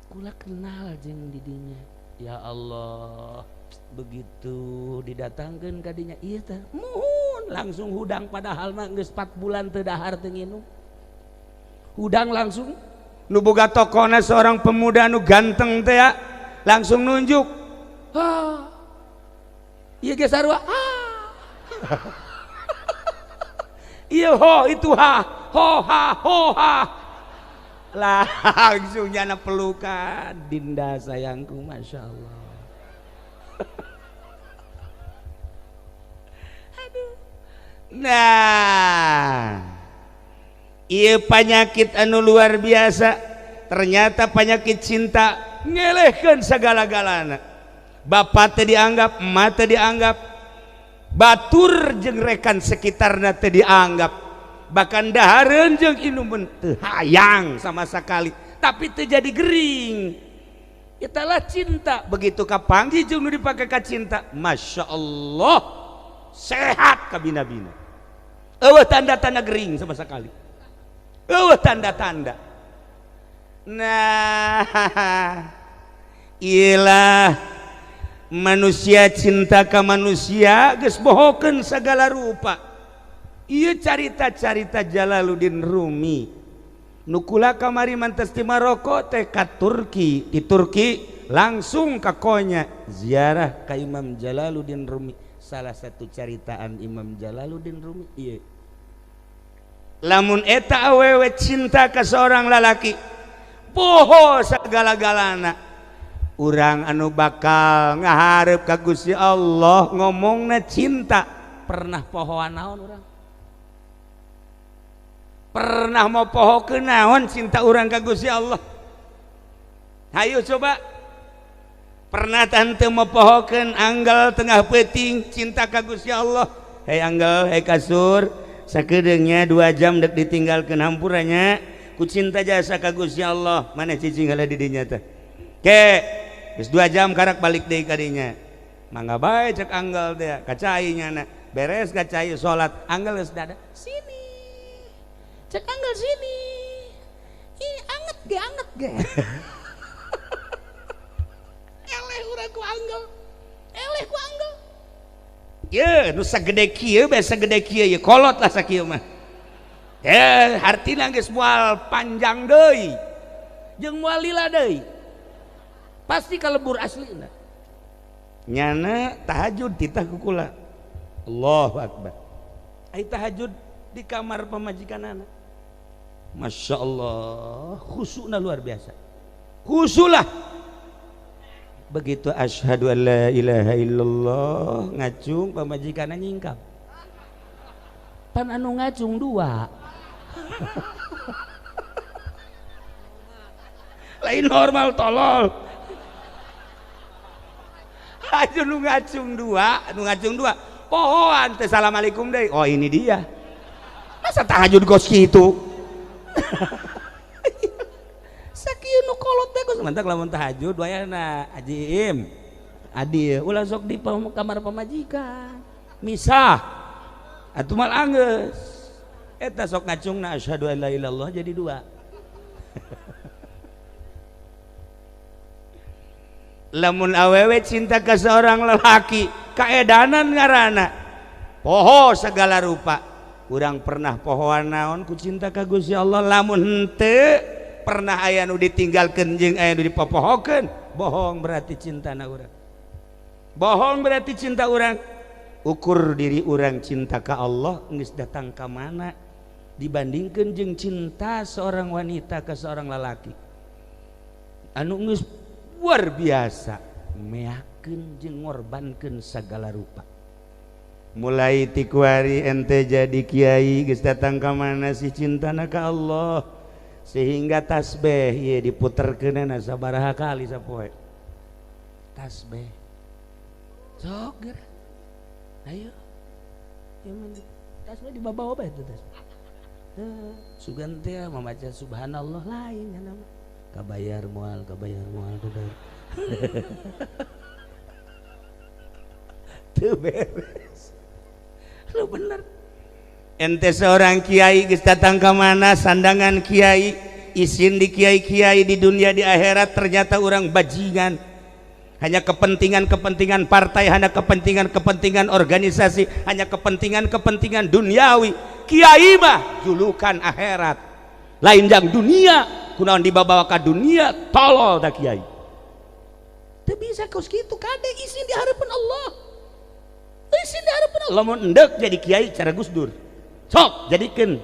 Kula kenal jeung di dinya. Ya Allah, begitu didatangkeun ka dinya ieu teh muhun langsung hudang padahal mah geus 4 bulan teu dahar teu nginum. Hudang langsung nu boga tokona seorang pemuda nu ganteng teh ya, langsung nunjuk. Ha. Ieu ge sarua. Ha. Ieu ho itu ha, ho ha ho ha. Langsung nyana pelukan Dinda sayangku, Masya Allah. Aduh. Nah, iya penyakit anu luar biasa. Ternyata penyakit cinta ngelehkeun segala-galana. Bapak teh dianggap, emak teh dianggap, batur jeung rekan sekitarna teh dianggap. Bahkan dahareun jeung inuman teu hayang sama sekali, tapi teu jadi gering. Italah cinta. Begitu kapanggih jeung nu dipake ka cinta, Masya Allah, sehat kabina-bina. Eueuh tanda-tanda gering sama sekali. Eueuh tanda-tanda. Nah, ilah manusia cinta ka manusia geus bohokeun segala rupa. Ieu carita-carita Jalaluddin Rumi. Nu kula kamari mantes ti Maroko teh ka Turki, di Turki langsung ka Konya ziarah ka Imam Jalaluddin Rumi. Salah satu caritaan Imam Jalaluddin Rumi ieu. Lamun eta awewe cinta ka seorang lalaki, poho sagala-galana. Urang anu bakal ngahareup ka Gusti Allah ngomongna cinta, pernah pohoan naon urang? Pernah mau poho ke naon cinta urang ka Gusti Allah? Hayu coba. Pernah tante mau pohokeun anggal tengah peuting cinta ka Gusti Allah? Hei anggal, hei kasur, sakedeungnya 2 jam dek ditinggalkeun hampurannya ku cinta jasa ka Gusti Allah. Mana cicing heula di dinya teh? Ke, geus 2 jam karak balik deui ka dinya. Mangga bae cek anggal teh, ka cai nyana. Beres ka cai salat, anggal geus dada. Sini. Cek anggal sini. Ih, anget ge, anget ge. Eleh urang ku anggal. Eleh ku anggal. Ye, nu sagede kieu bae sagede kieu ye kolot lah sakieu mah. Eh, hartina geus moal panjang deui. Jeung moal lila deui. Pasti kalebur aslina. Nyana tahajud titah ku kula. Allahu akbar. Ai tahajud di kamar pamajikanana. Masya Allah, khusyukna luar biasa. Khusyulah. Begitu asyhadu an la ilaha illallah ngacung pamajikanna nyingkap. Pan anu ngacung dua. Lain normal tolol. Aja nu ngacung dua, nu ngacung dua. Pohoan teh assalamualaikum deui. Oh ini dia. Masa tahajud kos kitu? Sakieu nu kolot teh geus mantak lamun tahajud wayahna Haji Im. Adi ulah sok di kamar pamajikan. Misah. Atuh mal anggeus. Eta sok ngacungna asyhadu an la ilaha illallah jadi dua. Lamun awewe cinta ke seorang lelaki, kaedanan ngaranna. Poho segala rupa. Urang pernah pohoan naon ku cinta ka Gusti Allah, lamun henteu pernah aya nu ditinggalkeun jeung aya nu dipopohokeun, bohong berarti cintana urang. Bohong berarti cinta urang. Ukur diri urang cinta ka Allah geus datang ka mana dibandingkeun jeung cinta seorang wanita ke seorang lelaki. Anu geus luar biasa meakeun jeung ngorbankeun sagala rupa. Mulai tikuari ente jadi kiai geus datang ka mana si cintana ka Allah sehingga tasbih ieu diputerkeunana sabaraha kali sapoe. Tasbih. Sok geura. Ayo. Ieu tasbih dibawa bae teh tasbih. Sugan teh mamaca subhanallah lain nya mah. Kabayar moal, kabayar moal, kabayar. Teu beres. Lu bener. Ente seorang kiai geus datang ka mana sandangan kiai, isin di kiai-kiai di dunia di akhirat ternyata orang bajingan. Hanya kepentingan-kepentingan partai, hanya kepentingan-kepentingan organisasi, hanya kepentingan-kepentingan duniawi. Kiai mah julukan akhirat. Lain jang dunia. Kunaon dibawa ka dunia tolol da kiai. Teu bisa kos kitu kade isin di harapan Allah. Isin di harapan Allah. Lamun endek jadi kiai cara Gus Dur. Sok jadikeun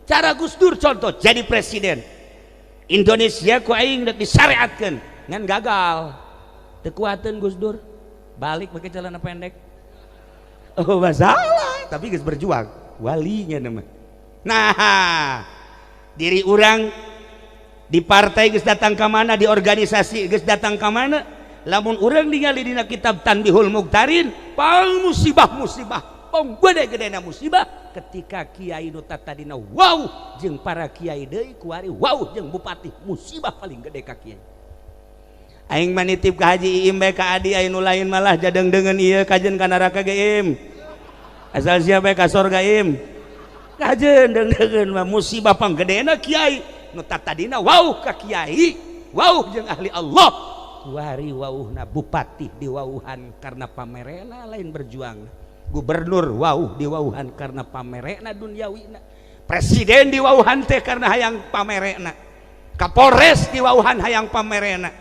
cara Gus Dur contoh jadi presiden. Indonesia ku aing deuk disyariatkeun ngan gagal. Teu kuateun Gus Dur. Balik make celana pendek. Oh masalah, tapi geus berjuang. Walinya nama. Nah, diri urang di partai geus datang ka mana, di organisasi geus datang ka mana, lamun urang ningali dina kitab Tanbihul Muqtarin, pang musibah-musibah, pang gede-gedena musibah ketika kiai nu tadina wow jeung para kiai deui kuari wow jeung bupati, musibah paling gede ka kiai. Aing mah nitip ka Haji Iim bae ka Adi, aya nu lain malah jadeung-deungeun ieu kajeun ka neraka ge Im. Asal sia bae ka sorga Im. Kajeun deung-deungeun mah musibah panggedena kiai. Nu tadina wauh ka kiai, wauh jeung ahli Allah, kuari wauhna bupati diwauhan karena pamerena lain berjuang, gubernur wauh diwauhan karena pamerena duniawina, presiden diwauhan teh karena hayang pamerena, kapolres diwauhan hayang pamerena,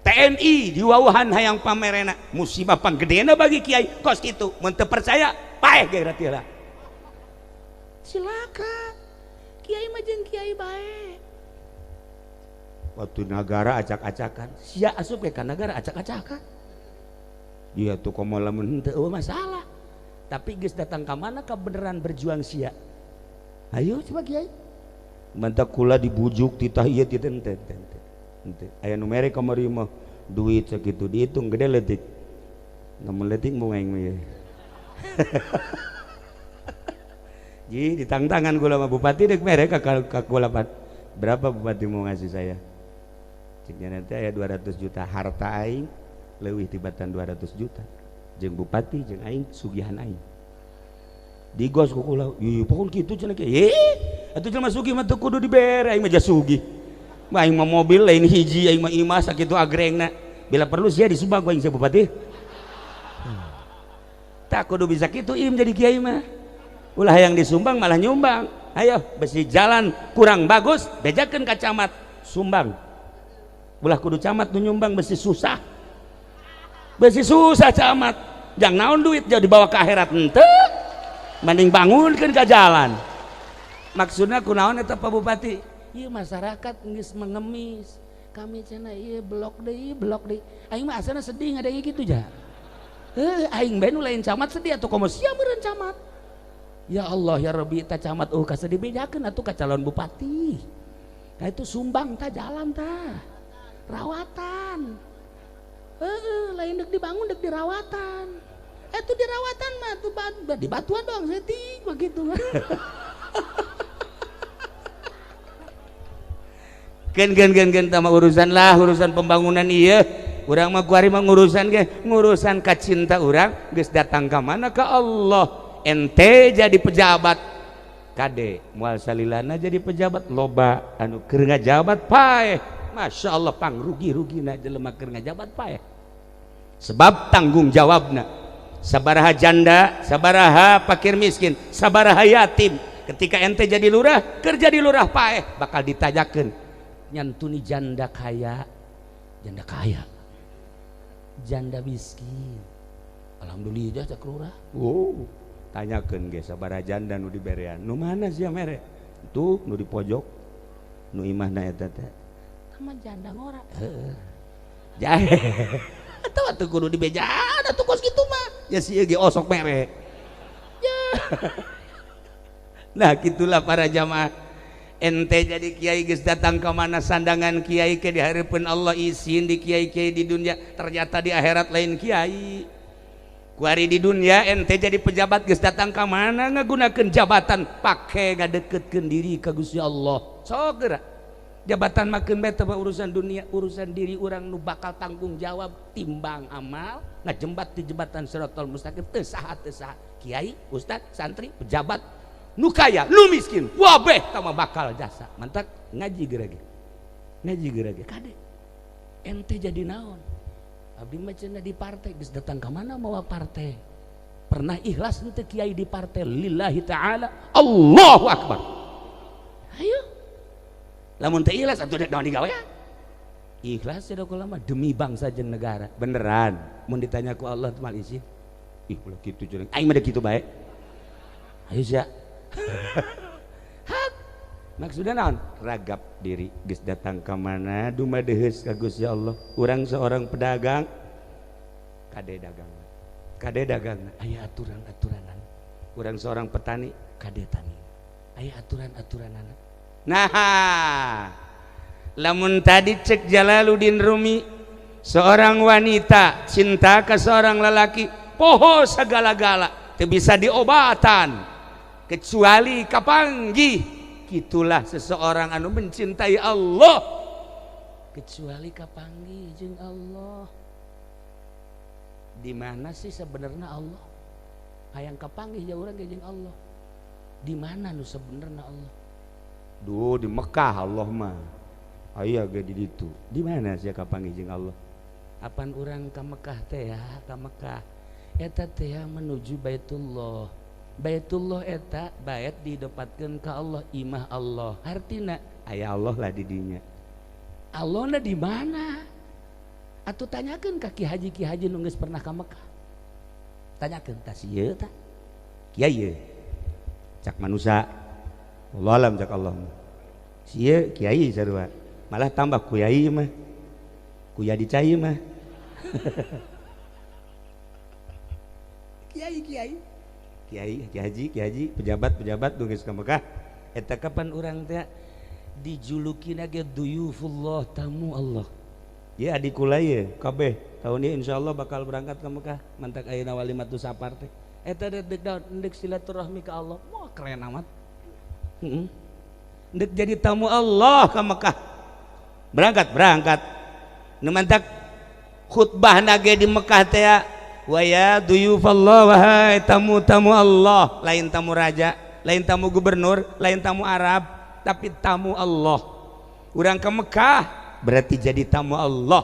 TNI diwauhan hayang pamerena. Musibah panggedena bagi kiai kos kitu. Mun teu percaya paeh ge ratilah. Silakan. Kiai mah jeung kiai bae. Waktu nagara acak-acakan, sia asup ke nagara acak-acakan. Dia tuh komo lamun henteu masalah. Tapi geus datang ka mana kebenaran berjuang sia. Ayo coba kiai. Mantak kula dibujuk titah ieu titah henteu henteu. Henteu. Aya nu mere kamari mah duit sakitu dihitung gede leutik. Lamun leutik mau aing mah. Ji ditangtangan kula mah bupati dek mere ka kula berapa bupati mau ngasih saya? Ceknya nanti aya 200 juta harta aing leuwih tibatan 200 juta. Jeung bupati jeung aing sugihan aing. Digos ku kula, ieu pokon kitu cenah ge. Atuh jelema sugih mah teu kudu dibere aing mah sugih. Mah aing mah mobil lain hiji aing mah imah sakitu agrengna. Bila perlu sia disumbang ku aing sia bupati. Tak kudu bisa kitu im jadi kiai mah. Ulah yang disumbang malah nyumbang. Ayo besi jalan kurang bagus bejakeun ka camat sumbang. Ulah kudu camat nu nyumbang besi susah. Besi susah camat. Jang naon duit jauh dibawa ke akhirat henteu. Mending bangunkeun ka jalan. Maksudna kunaon eta Pak Bupati? Ieu masyarakat geus mengemis. Kami cenah ieu blok deui, blok deui. Aing mah asana sedih ngadenge kitu ja. Heuh, aing bae nu lain camat sedih atuh komo sia meureun camat. Ya Allah ya Rabbi, ta camat eueuh kasedih bejakeun atuh ka calon bupati. Nah itu sumbang ta jalan ta. Rawatan. Heeh, lain deuk dibangun deuk dirawatan. Itu dirawatan mah tuh di batuan doang setik begitu. Gen gen gen gen tama urusan lah urusan pembangunan iya. Urang mah kuari mah ngurusan ge ngurusan ka cinta urang geus datang ka mana ka Allah. Ente jadi pejabat kade moal salilana jadi pejabat loba anu keur ngajabat paeh. Masya Allah pangrugi-rugina jelema keur ngajabat paeh. Sebab tanggung jawabna sabaraha janda, sabaraha fakir miskin, sabaraha yatim. Ketika ente jadi lurah, kerja di lurah paeh bakal ditajakeun. Nyantuni janda kaya, janda kaya, janda miskin. Alhamdulillah cak lurah. Oh, tanyakeun ge sabaraha janda nu diberean. Nu mana sia mere? Tuh nu di pojok, nu imahna eta teh. Tama janda ngora. Heeh. Jahe. Atau atuh kudu dibejaan atuh kos kitu mah. Ya si ieu ge osok mere. Ya. Nah, gitulah para jamaah. Ente jadi kiai geus datang ke mana sandangan kiai ke dihareupeun Allah isin di kiai-kiai di dunia, ternyata di akhirat lain kiai. Kuari di dunia ente jadi pejabat geus datang ke mana ngagunakeun jabatan pake ngadeketkeun diri ka Gusti Allah. Sok geura. Jabatan makeun bae teh urusan dunia, urusan diri urang nu bakal tanggung jawab timbang amal ngajembat di jembatan Siratal Mustaqim teu saha teu saha. Kiai, ustad, santri, pejabat nu kaya, nu miskin, wabeh tama bakal jasa. Mantak ngaji geura ge. Ngaji geura ge kade. Ente jadi naon? Abdi mah cenah di partai geus datang ka mana mawa partai. Pernah ikhlas henteu kiai di partai lillahi taala. Allahu akbar. Ayo. Lamun teu ikhlas atuh naon digawean? Ikhlas cenah kula mah demi bangsa jeung negara. Beneran mun ditanya ku Allah mal izin. Ih ulah kitu cenah. Aing mah kitu bae. Ayo sia. Hak maksudna naon? Ragap diri geus datang ka mana dumadeheus ka Gusti Allah. Urang seorang pedagang kade dagang. Kade dagang aya aturan-aturanan. Urang seorang petani kade tani. Aya aturan-aturanana. Nah, lamun tadi cek Jalaluddin Rumi, seorang wanita cinta ke seorang lelaki poho segala-gala teu bisa diobatan kecuali kapanggih. Gitulah seseorang anu mencintai Allah kecuali kapanggih jeung Allah. Di mana sih sebenarnya Allah? Hayang kapanggih ya urang jeung Allah. Di mana nu sebenarnya Allah? Duh, di Mekah Allah mah. Aya ge di ditu. Di mana sia kapanggih jeung Allah? Apan urang ka Mekah teh ya, ka Mekah. Eta teh menuju Baitullah. Baitullah eta bait didepatkeun ka Allah, imah Allah. Artina aya Allah lah di dinya. Allahna di mana? Atuh tanyakeun ka ki haji nu geus pernah ka Mekah. Tanyakeun tah si ieu tah. Kiai ieu. Cak manusa. Allah alam cak Allah. Si ieu kiai sarua. Malah tambah kuyai mah. Kuya dicai mah. Kiai kiai. Kiai, kiai haji, kiai haji, pejabat-pejabat nu geus ka Mekah. Eta kapan urang teh dijulukina ge duyufullah, tamu Allah. Ya adik kula ye kabeh tahun ieu insyaallah bakal berangkat ke Mekah. Mantak ayeuna walimatu safar teh. Eta deuk deuk silaturahmi ka Allah. Wah keren amat. Heeh. Deuk jadi tamu Allah ka Mekah. Berangkat, berangkat. Nu mantak khutbahna ge di Mekah teh wa ya duyufallah, wahai tamu-tamu Allah, lain tamu raja, lain tamu gubernur, lain tamu Arab, tapi tamu Allah. Urang ke Mekah berarti jadi tamu Allah.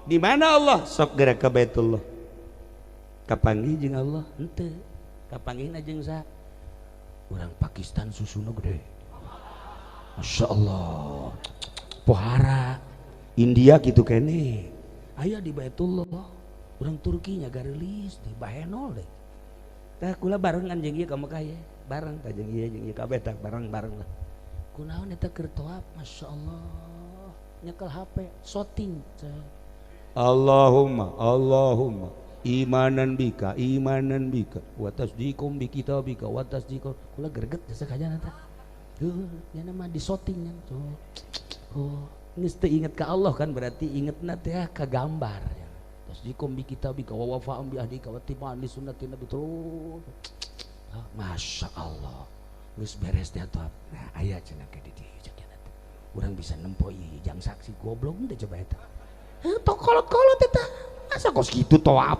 Di mana Allah? Sok gerak ke Baitullah. Kapanggih jeung Allah? Henteu. Kapanggihna jeung saha? Urang Pakistan susuna gede. Masya Allah. Pohara. India gitu kene. Aya di Baitullah. Urang Turki nya garelis deh, bahenol deh. Tah kula barengan jeung ieu ka Mekah ye. Bareng tah jeung ieu jeung ieu kabeh tah bareng-bareng lah. Kunaon eta keur tawaf? Masyaallah. Nyekel HP, shooting. Allahumma Allahumma imanan bika wa tasdiqum bi kitabika wa tasdiqum. Kula greget jasa kajana tah. Heuh, nya mah di shooting nya. Oh, geus teu inget ka Allah kan berarti ingetna teh ka gambar. Tasdiqum bi kitabika wa wafa'um bi ahdika wa tiba'an li sunnati nabi terus. Masya Allah, geus beres teh atuh. Nah, aya cenah ke di dieu cek nya teh. Urang bisa nempo ieu jang saksi goblok teh coba eta. Heuh, tok kolot-kolot eta. Masa kos kitu tawaf?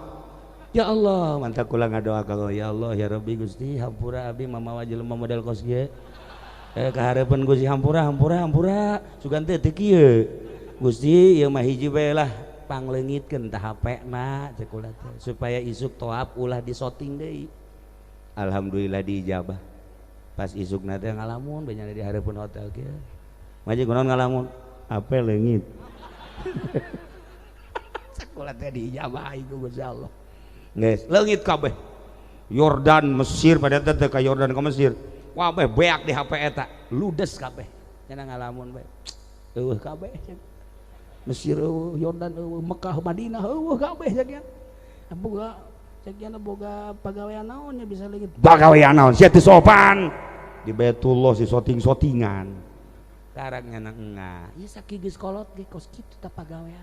Ya Allah, mantap kula ngadoa ka Allah, ya Allah ya Rabbi Gusti hampura abdi mamawa jelema model kos kieu. Kahareupeun Gusti hampura hampura hampura sugan teh teu kieu. Gusti ieu mah hiji bae lah pangleungitkeun tah HP-na cek kula teh supaya isuk tawaf ulah disoting deui. Alhamdulillah diijabah. Pas isukna teh ngalamun bae di hareupeun hotel kieu. Maji kunaon ngalamun? HP leungit. Sakola teh diijabah ku Gusti Allah. Geus leungit kabeh. Yordan Mesir pada teh ka Yordan ka Mesir. Wah beh beak di HP eta, ludes kabeh. Nya ngalamun bae. Eueuh kabeh. Mesir eueuh, Yordan eueuh, Mekah Madinah eueuh kabeh sakian. Boga sakian boga pagawean naon nya bisa leungit. Pagawean naon sia teu sopan. Di Baitullah si soting-sotingan. Tarak nya engah. Ieu sakieu geus kolot ge kos kitu tah pagawean.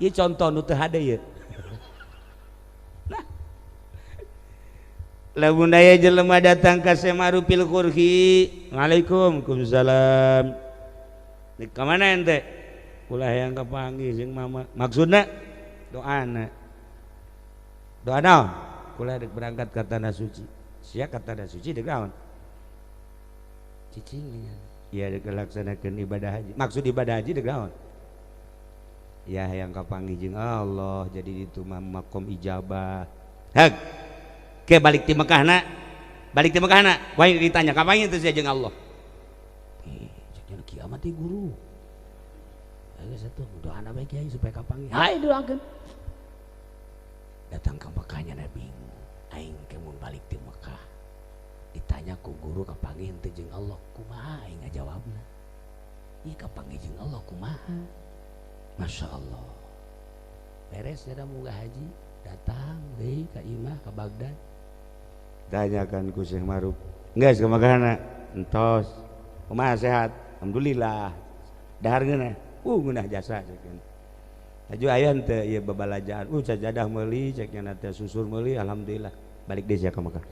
Ieu contoh nu teu hade ieu. Nah. Lamun aya jelema datang ka Semarupil Qurhi, Waalaikum salam. Di ka mana ente? Kula hayang kapanggih jeung mama. Maksudna doana. Doa naon? Kula dek berangkat ka tanah suci. Sia ka tanah suci dek naon? Cicing nya. Ya dek laksanakeun ibadah haji. Maksud ibadah haji dek naon? Ya hayang kapanggih jeung Allah, jadi itu mah makom ijabah. Hag. Ke balik ti Mekahna. Balik ti Mekahna, wae ditanya kapanggih teh sia jeung Allah? Cek kiamat teh guru. Geus atuh doana bae kiai supaya kapanggih. Hae doakeun. Datang ke Mekahnya na bingung. Aing ke mun balik ti Mekah. Ditanya ku guru kapanggih henteu jeung Allah, kumaha aing ngajawabna? Ieu kapanggih jeung Allah kumaha? Masya Allah. Beres nya munggah haji, datang deui ka imah ka Baghdad. Tanyakan ku Syekh Maruf. Geus ka Mekahna? Entos. Kumaha sehat? Alhamdulillah. Dahar ngeunah? Ngeunah jasa cek. Aju aya henteu ieu babalajaan. Sajadah meuli cek nya teh susur meuli alhamdulillah. Balik deui sia ka Mekah.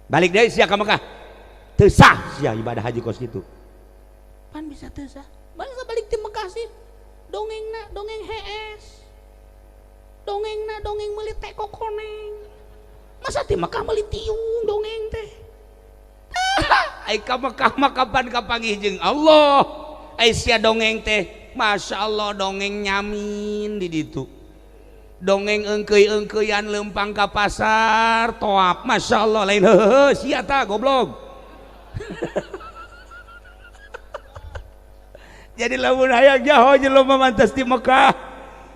Balik deui sia ka Mekah. Teu sah sia ibadah haji kos kitu. Pan bisa teu sah. Balik balik ti Mekah sih. Dongengna dongeng hees. Dongengna dongeng meuli teko koneng. Masa ti Mekah meuli tiung dongeng teh. Ai ka Mekah mah kapan kapanggih jeung Allah. Ai sia dongeng teh Masya Allah dongeng nyamin di ditu. Dongeng engkeuy-engkeuyan lempang ka pasar toap. Masya Allah lain heuheuh sia tah goblok. Jadi lamun hayang jaho jelema mantas di Mekah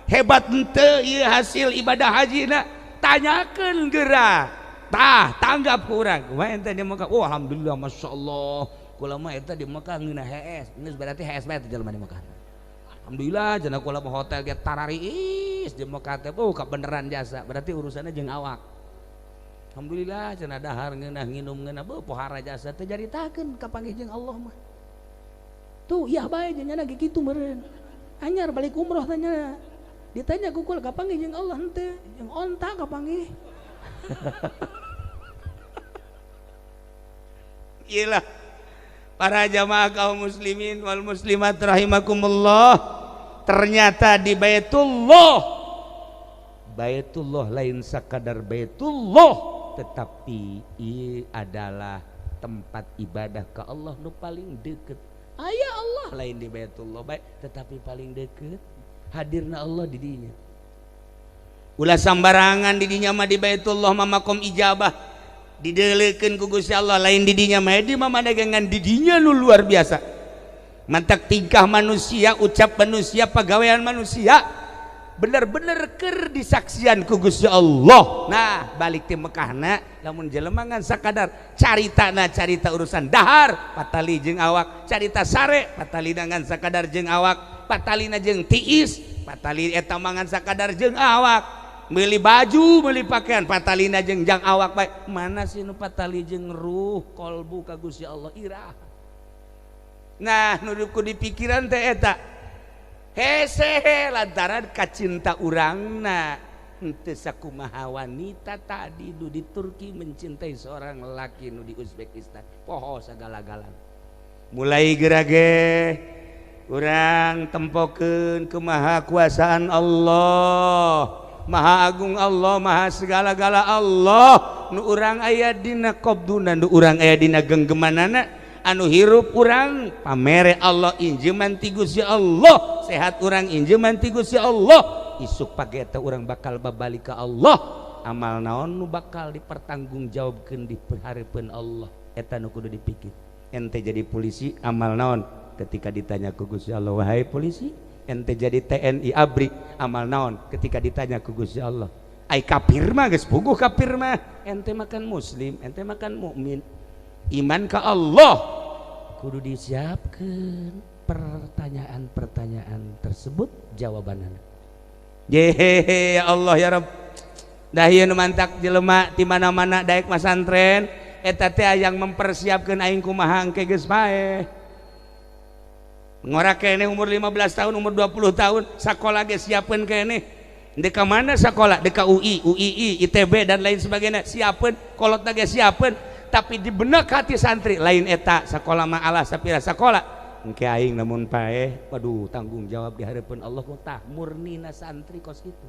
hebat henteu ieu hasil ibadah hajina tanyakeun geura. Tah tanggap ku urang. Kumaha ente di Mekah? Oh alhamdulillah Masya Allah. Kula mah eta di Mekah ngeunah hees. Geus berarti hees bae teh jelema di Mekah. Alhamdulillah cenah kula mah hotel ge tarariis di Mekah teh oh kabeneran jasa. Berarti urusanna jeung awak. Alhamdulillah cenah dahar ngeunah nginum ngeunah beuh pohara jasa teh jaritakeun kapanggih jeung Allah mah. Tuh iya bae nya ge kitu meureun. Anyar balik umroh tanya. Ditanya ku kula kapanggih jeung Allah henteu, jeung onta kapanggih. Iyalah para jamaah kaum muslimin wal muslimat rahimakumullah, ternyata di Baitullah, Baitullah lain sekadar Baitullah, tetapi ia adalah tempat ibadah ke Allah nu paling deket. Aya Allah lain di Baitullah baik, tetapi paling deket hadirna Allah di dinya. Ulah sambarangan di dinya mah di Baitullah mah makom ijabah. Dideleukeun ku Gusti Allah lain di dinya mah di mah dagangan di dinya nu luar biasa. Mantak tingkah manusia, ucap manusia, pagawean manusia Bener-bener keur disaksian ku Gusti Allah. Nah, balik ti Mekahna lamun jelema ngan sakadar caritana carita urusan dahar patali jeung awak, carita sare patalina ngan sakadar jeung awak, patalina jeung tiis, patali eta mah ngan sakadar jeung awak. Meuli baju, meuli pakaian patalina jeung jang awak bae. Mana sih nu patali jeung ruh kolbu ka Gusti Allah irah. Nah, nu ku dipikiran teh eta. Hese lantaran kacinta urangna henteu sakumaha wanita tadi nu di Turki mencintai seorang lelaki nu di Uzbekistan. Poho sagala-galana. Mulai gerage urang tempokeun kumaha kuasaan Allah. Maha Agung Allah, Maha segala-gala Allah. Nu urang aya dina qabduna, nu urang aya dina genggemanana, anu hirup urang pamere Allah injeman ti Gusti Allah, sehat urang injeman ti Gusti Allah. Isuk pagi eta urang bakal babalik ka Allah. Amal naon nu bakal dipertanggungjawabkeun di hareupeun Allah. Eta nu kudu dipikir. Ente jadi polisi amal naon ketika ditanya ku Gusti Allah, wahai polisi? Ente jadi TNI ABRI amal naon ketika ditanya ku Gusti Allah? Ai kafir mah geus puguh kafir mah. Ente makan muslim, ente makan mukmin. Iman ka Allah kudu disiapkeun pertanyaan-pertanyaan tersebut jawabanana. Jehehe ya Allah ya Rabb. Dah ieu nu mantak jelema ti mana-mana daek masantren eta teh yang mempersiapkeun aing kumaha engke geus paeh. Ngora keneh umur 15 tahun, umur 20 tahun, sakola ge siapeun keneh. Dek ka mana sakola? Dek ka UI, UII, ITB dan lain sebagainya. Siapeun, kolotna ge siapeun, tapi di benak hati santri lain eta sakola mah alah sapira sakola. Engke aing lamun paeh, waduh tanggung jawab di hareupeun Allah tah murnina santri kos kitu.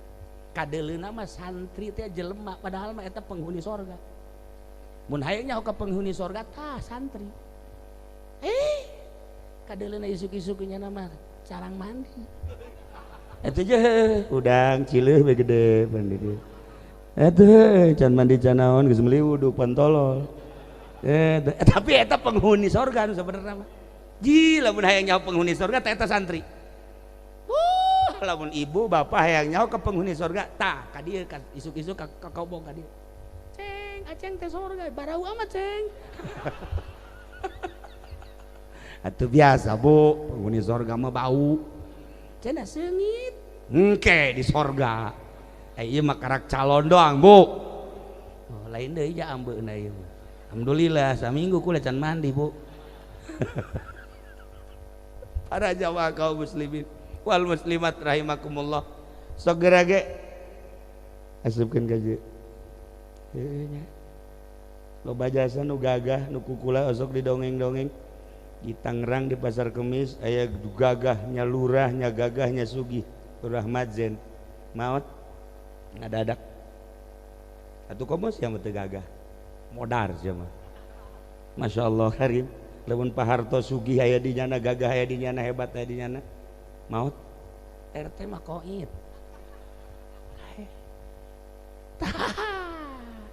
Kadeleuna mah santri teh jelema padahal mah eta penghuni sorga. Mun hayang nyaho ka penghuni sorga tah santri. Kadeleuna isuk-isuknya nama carang mandi. Eta je udang cileuh we gede mandi dieu. Eta can mandi can naon geus meuli wudhu pantolol. Tapi eta penghuni sorga nu sabenerna mah. Ji lamun hayang nyaho penghuni sorga tah eta santri. Lamun ibu bapak hayang nyaho ke penghuni sorga tah ka dieu ka isuk-isuk ka kobong ka dieu. Ceng, aceng teh sorga barau amat ceng. Atuh biasa bu, penghuni sorga mah bau. Cenah seungit. Engke di sorga. Ieu mah karak calon doang bu. Oh, lain deui ja ambeuna ieu mah. Alhamdulillah saminggu kula can mandi bu. Para jamaah kaum muslimin wal muslimat rahimakumullah. Sok geura ge asupkeun ka dieu. Heueuh nya. Loba jasa nu gagah nu kukula osok didongeng-dongeng. Di Tangerang di Pasar Kemis aya gagahnya lurahnya gagahnya sugih lurah Madzen maot ngadadak atuh komo sia mah teu gagah modar sia mah. Masya Allah karim lamun Pak Harto sugih aya di nyana gagah aya di nyana hebat aya di nyana maot RT mah koit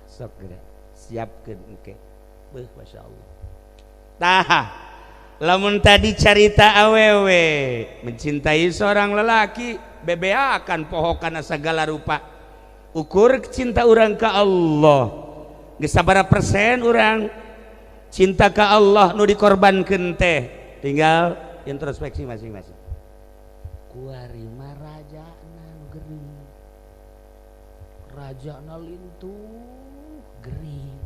sok geura siapkeun engke beuh Masya Allah. Tah lamun tadi carita awewe mencintai seorang lelaki BBA akan poho kana segala rupa. Ukur cinta urang ka Allah geus sabaraha persen urang cinta ka Allah nu dikorbankeun teh tinggal introspeksi masing-masing. Kuari mah rajana nu gering, rajana lintuh gering.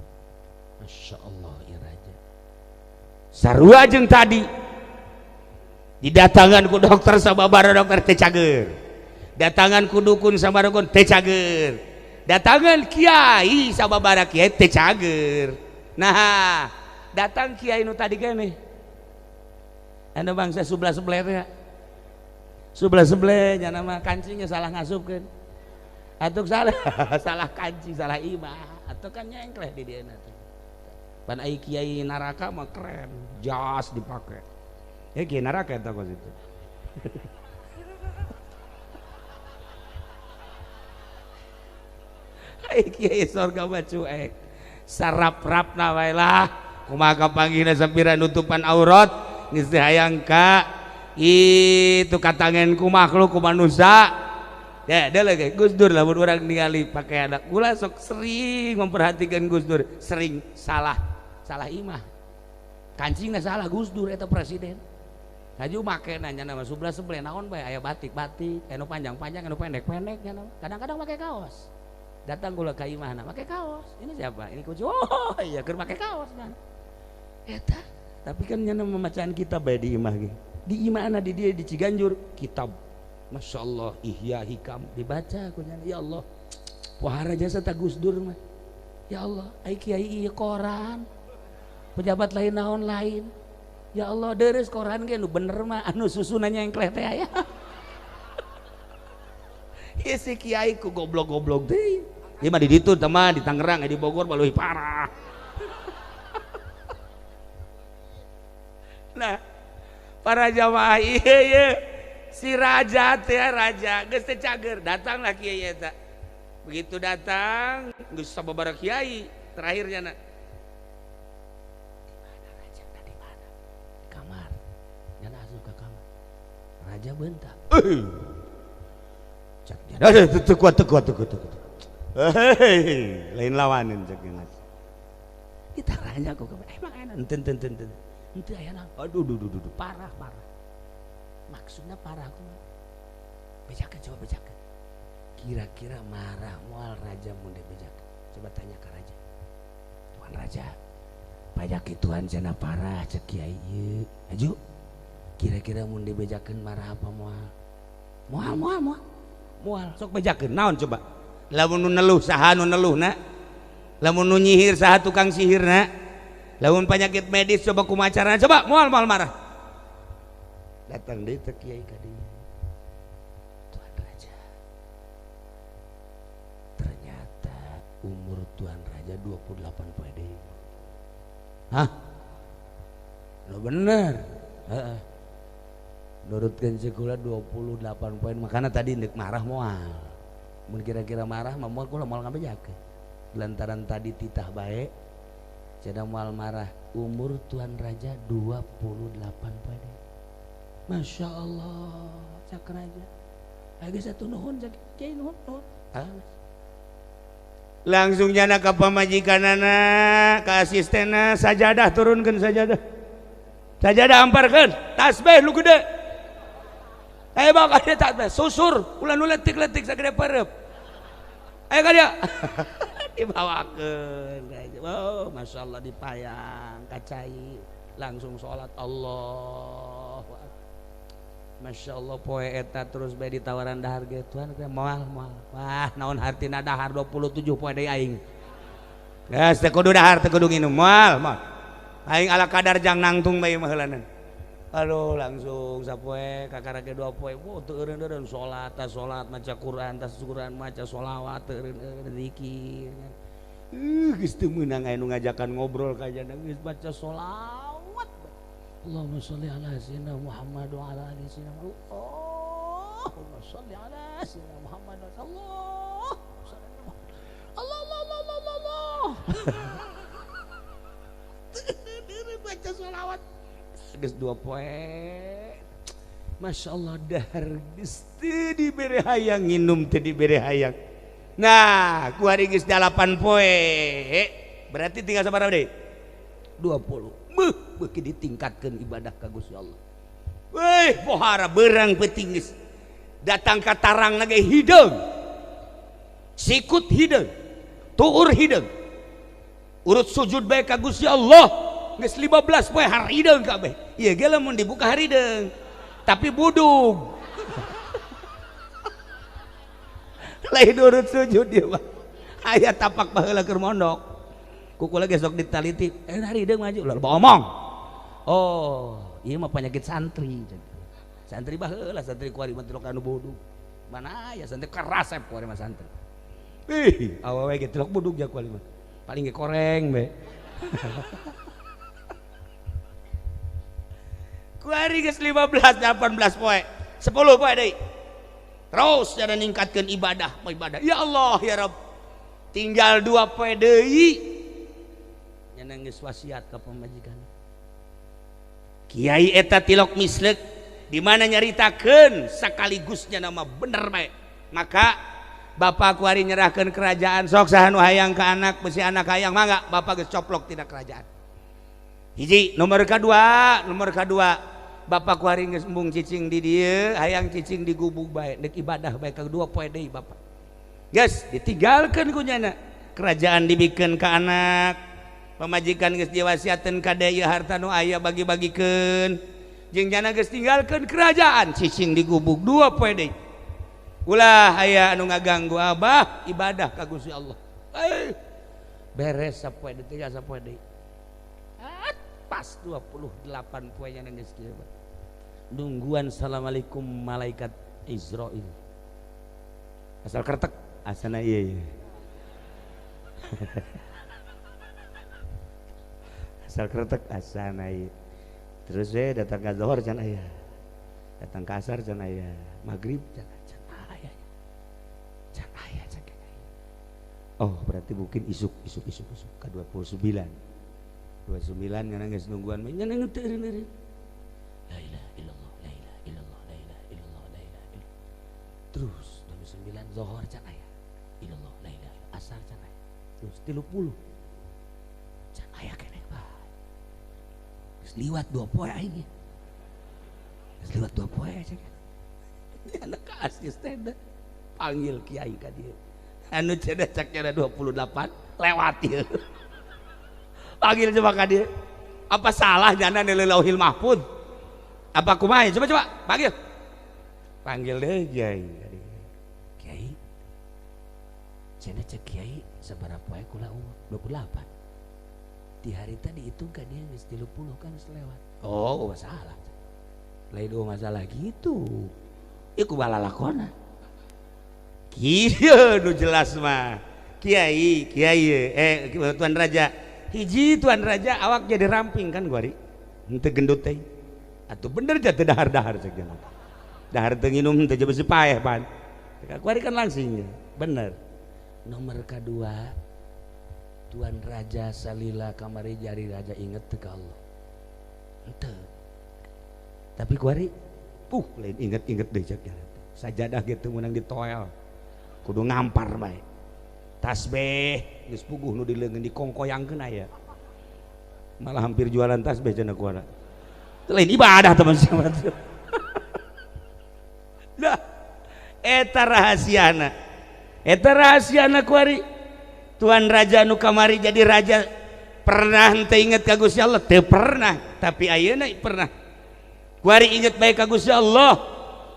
Masya Allah ieu raja sarua jeung tadi didatangan ku dokter sababara dokter teh cager, datangan ku dukun sababara dukun teh cager, datangan kiai sababara kiai teh cager. Nah datang kiai nu tadi keneh anu bangsa sebelah-sebelah teh sebelah-sebelah nya nama kancingnya salah ngasupkeun atuh salah salah kancing salah imah atuh kan nyengkleh di dieu teh. Pan ai kiai neraka mah keren, jas dipake. Ya kiai neraka eta kos itu. Ai kiai sorga mah cuek. Sarap-rapna wae lah. Kumaha kapanggihna sapira nutupan aurat geus teh hayang ka itu katangen ku makhluk ku manusia. Ya, ada lagi Gus Dur lamun urang ningali pakaian kula sok sering memperhatikan Gus Dur, sering salah salah imah. Kancingna salah Gus Dur eta presiden. Haju make nanya nama sebelah sebelah naon bae aya batik-batik, anu panjang-panjang, anu pendek-pendek nya. Kadang-kadang make kaos. Datang kula ka imahna make kaos. Ini siapa? Ini kunci. Oh, iya keur make kaos kan. Eta, tapi kan nya memacaan kitab bae di imah ge. Di imahna di dieu di Ciganjur kitab. Masya Allah, Ihya Hikam dibaca ku nya. Ya Allah, pohara jasa ta Gus Dur mah. Ya Allah, ai kiai ieu koran. Pejabat lain naon lain. Ya Allah, deres koran ge nu bener mah anu susunannya yang kleh teh aya. Ieu si kiai ku goblok-goblok deui. Ieu mah di ditu teh mah di Tangerang, di Bogor mah leuwih parah. Nah, para jamaah ieu ieu si raja teh raja geus teh cager, datanglah kiai eta. Begitu datang geus sababaraha kiai, terakhirnya na. Di mana raja? Di mana? Di kamar. Nyana asup ka kamar. Raja bentak. Cak dia. Aduh, teu kuat teu kuat teu kuat. Hei, lain lawanin cak dia. Ditaranya ku emang enak enten enten enten. Henteu aya naon. Aduh duh duh duh parah parah. Maksudnya parah aku bejakan, coba bejakan. Kira-kira marah mual raja mun dibejakan. Coba tanya ke raja. Tuan raja, pajak Tuhan cenah parah cek kiai ieu. Aju, kira-kira mun dibejakeun marah apa moal? Moal moal moal. Moal sok bejakeun naon coba? Lamun nu neluh saha nu neluhna? Lamun nu nyihir saha tukang sihirna? Lamun penyakit medis coba kumaha carana? Coba moal moal marah. Datang deui teh kiai ka dieu. Tuan raja, ternyata umur tuan raja 28 poe deui. Hah? Lo bener. Heeh. Nurutkeun sekolah 28 poin, makana tadi ndek marah moal. Mun kira-kira marah mah moal kula moal ngabejakeun. Lantaran tadi titah bae cenah moal marah, umur tuan raja 28 poe deui. Masya Allah, cak raja. Lagi satu nuhun, cak kiai nuhun, nuhun. Langsung jana ke pamajikanana, ke asistena, sajadah turunkan sajadah. Sajadah amparkan, tasbih lu gede. Eh bakal dia tasbih, susur, ulan ulan letik-letik sagede pareup. Ayo ka dia. Dibawakeun. Oh, Masya Allah dipayang, kacai, langsung sholat Allah. Masya Allah poe eta terus bae ditawaran dahar ge tuan moal moal. Wah naon hartina dahar 27 poe deui aing. Geus teu kudu dahar teu kudu nginum moal moal. Aing ala kadar jang nangtung bae mah heulanan. Aduh langsung sapoe kakara ge 2 poe. Wah teu eureun-eureun salat tas salat maca Quran tas Quran maca sholawat teu eureun-eureun zikir. Geus teu meunang aya nu ngajakan ngobrol ka jana geus baca sholawat. Allahumma sholli ala sayyidina Muhammad wa ala ali sayyidina Muhammad. Allahumma sholli ala sayyidina Muhammad wa Allah. Allah Allah Allah Allah Allah. Baca sholawat geus 2 poe. Masya Allah dahar geus teu dibere hayang nginum teu dibere hayang. Nah, ku hari geus 8 poe. Berarti tinggal sabaraha deui? 20. Beuh, beuki ditingkatkeun ibadah ka Gusti Allah. Weh, pohara berang peuting geus. Datang ka tarang ge hideung. Sikut hideung. Tuur hideung. Urut sujud bae ka Gusti Allah. Geus 15 poe harideung kabeh. Ieu ge lamun dibuka harideung. Tapi budug. Lain urut sujud ieu mah. Aya tapak baheula keur mondok. Kuku lagi sok ditaliti, harideung maju, lalu omong. Oh, ieu mah penyakit santri. Santri baheula santri kuari mah tilok anu budug. Mana aya santri kerasep kuari mah santri. Ih, awewe ge tilok budug ja kuari mah. Paling ge koreng be. Kuari geus 15 18 poe, 10 poe deui. Terus jana ningkatkeun ibadah, ibadah. Ya Allah ya Rabb. Tinggal 2 poe deui. Nyana geus wasiat ka pamajikan. Kiai eta tilok mislek di mana nyaritakeun sakaligusnya nama bener bae. Maka bapak kuari nyerahkan kerajaan, sok saha nu hayang ka anak, besi anak hayang mangga, bapak geus coplok tina kerajaan. Hiji, nomor kedua, bapak kuari geus embung cicing di dieu, hayang cicing di gubuk bae, dek ibadah bae kedua poe deui bapak. Geus ditinggalkeun ku nyana. Kerajaan dibikeun ka anak, pamajikan geus diwasiatkeun ka ieu harta nu aya bagi-bagikeun. Jeung nyana geus tinggalkeun kerajaan, cicing di gubuk 2 poe deui. Ulah aya anu ngaganggu abah ibadah ka Gusti Allah. Beres sapoe deui, tinggal sapoe deui. Pas 28 poe nya geus kieu. Nungguan assalamualaikum malaikat Izrail. Asal kertek asana ieu. Iya. Asal kertek asana ieu. Terus we datang ke zuhur can aya. Datang ke asar can aya. Maghrib can can aya. Can aya can aya. Oh, berarti mungkin isuk isuk isuk isuk ke 29. 29 nyana geus nungguan nyana ngeuteun. La ilaha illallah, la ilaha illallah, la ilaha illallah, la ilaha illallah. Terus 29 zuhur can aya. Illallah, la ilaha illallah, asar can aya. Terus 30 can aya keneh bae. Geus liwat 2 poe aing. Geus liwat 2 poe cek. Anak ka asisten panggil kiai ka dieu. Anu cenah cak cenah 28 lewat ieu. Panggil coba ka dieu. Apa salah jana di Lauhil Mahfud? Apa kumaha? Coba coba panggil. Panggil deh kiai. Kiai. Cenah cek kiai sabaraha poe kula umur? 28. Di hari tadi dihitung ka dia geus 30 kan geus lewat. Oh, masalah. Lain dua masalah gitu. Iku balalakona. Kieu nu jelas mah. Kiai, kiai, tuan raja. Hiji tuan raja awak jadi ramping kan kuari. Henteu gendut teh. Atuh bener jatuh dahar-dahar cek jangan. Dahar teu nginum teu besi paeh pan. Kuari kan langsing. Bener. Nomor kedua, Tuan Raja salila kamari jari raja inget teu ka Allah? Henteu. Tapi kuari lain inget-inget deh cek jalan. Sajadah gitu menang ditoel. Kudu ngampar bae. Tasbih geus puguh nu dileungeun dikongkoyangkeun aya. Malah hampir jualan tasbih cenah kuara. Lain ibadah teman siapa. Lah eta rahasiana. Eta rahasiana kuari. Tuan Raja nu kamari jadi raja pernah henteu inget ka Gusti Allah? Teu pernah, tapi ayeuna pernah. Kuari inget bae ka Gusti Allah.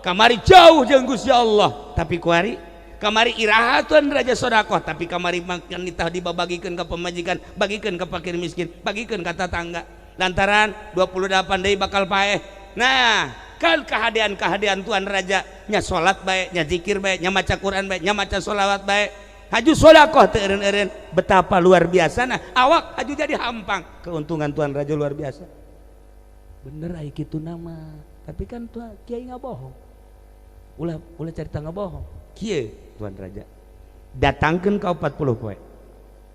Kamari jauh jeung Gusti Allah, tapi kuari kamari iraha tuan raja sodakoh? Tapi kamari makan nitah dibabagikeun ka pemajikan, bagikeun ka fakir miskin, bagikeun ka tetangga. Lantaran 28 deui bakal paeh. Nah, kan kehadean-kehadean tuan raja nya salat bae, nya zikir bae, nya maca Quran bae, nya maca sholawat bae. Haju sodakoh teu eureun-eureun, betapa luar biasa. Nah, awak haju jadi hampang. Keuntungan tuan raja luar biasa. Bener ai kitu nama. Tapi kan tuan kiai nggak bohong. Ulah ulah cerita nggak bohong. Kieu tuan raja. Datangkeun ka 40 poe.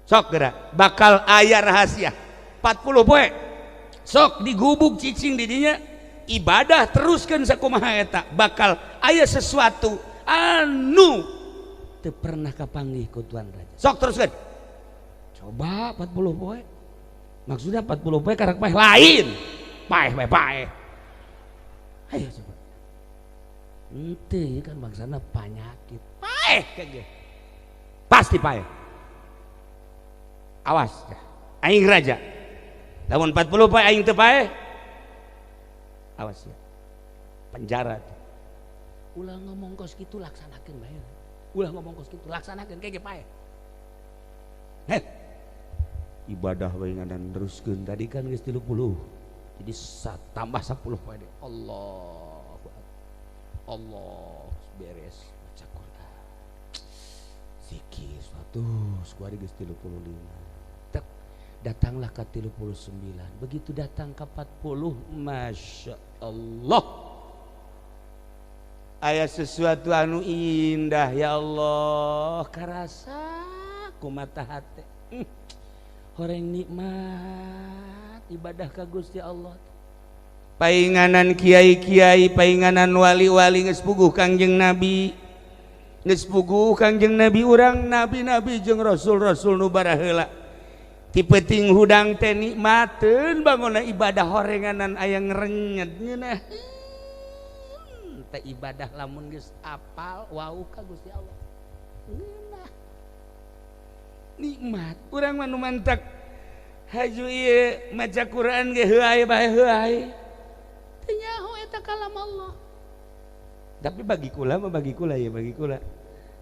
Sok geura, bakal aya rahasia. 40 poe. Sok digubuk cicing di dinya ibadah teruskan sakumaha eta bakal aya sesuatu anu teu pernah kapanggih ku tuan raja. Sok teruskan. Coba 40 poe. Maksudnya 40 poe karak paeh lain. Paeh paeh paeh. Ayo coba. Ente kan bangsana penyakit. Paeh kayak pasti paeh. Awas ya. Aing raja. Lamun 40 poe aing teu paeh. Awas ya. Penjara. Ulah ngomong kos kitu, laksanakeun bae. Ulah ngomong kos kitu, laksanakeun kayak paeh. Heh. Ibadah bae ngadan teruskeun tadi kan geus 30. Jadi tambah 10 poe deui. Allahu Akbar. Allah beres baca Quran. Zikir 100 kuari geus 35. Tek, datanglah ke 39. Begitu datang ke 40, Masya Allah. Aya sesuatu anu indah ya Allah karasa ku mata hati. Horeng nikmat ibadah ka Gusti Allah. Painganan kiai-kiai, painganan wali-wali geus puguh Kangjeng Nabi. Geus puguh Kangjeng Nabi urang, nabi-nabi jeung rasul-rasul nu baraheula. Ti peuting hudang teh nikmateun bangona ibadah horenganan aya ngrenyet ngeunah. Teh ibadah lamun geus apal wau ka Gusti Allah. Ngeunah. Nikmat urang mah nu mantak haju ieu maca Quran ge heuay bae heuay. Teu nyaho eta kalam Allah. Tapi bagi kula mah bagi kula ya bagi kula.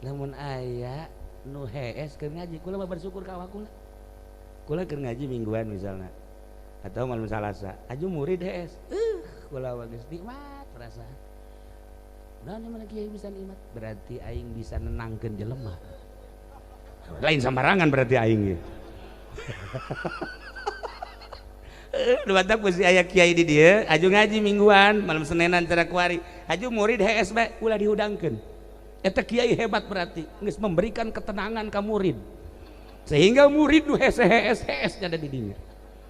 Lamun aya nu hees keur ngaji kula mah bersyukur ka awak kula. Kula keur ngaji mingguan misalnya atau malam Salasa, aju murid hees. Kula mah geus nikmat perasaan. Nah, mana kiai bisa nikmat? Berarti aing bisa nenangkeun jelema. Lain sembarangan berarti aing ge. Nu batak mesti aya kiai di dieu, aju ngaji mingguan, malam Senenan cara kuari. Aju murid hees bae ulah dihudangkeun. Eta kiai hebat berarti geus memberikan ketenangan ka murid. Sehingga murid nu hese hees hees ada di dinya.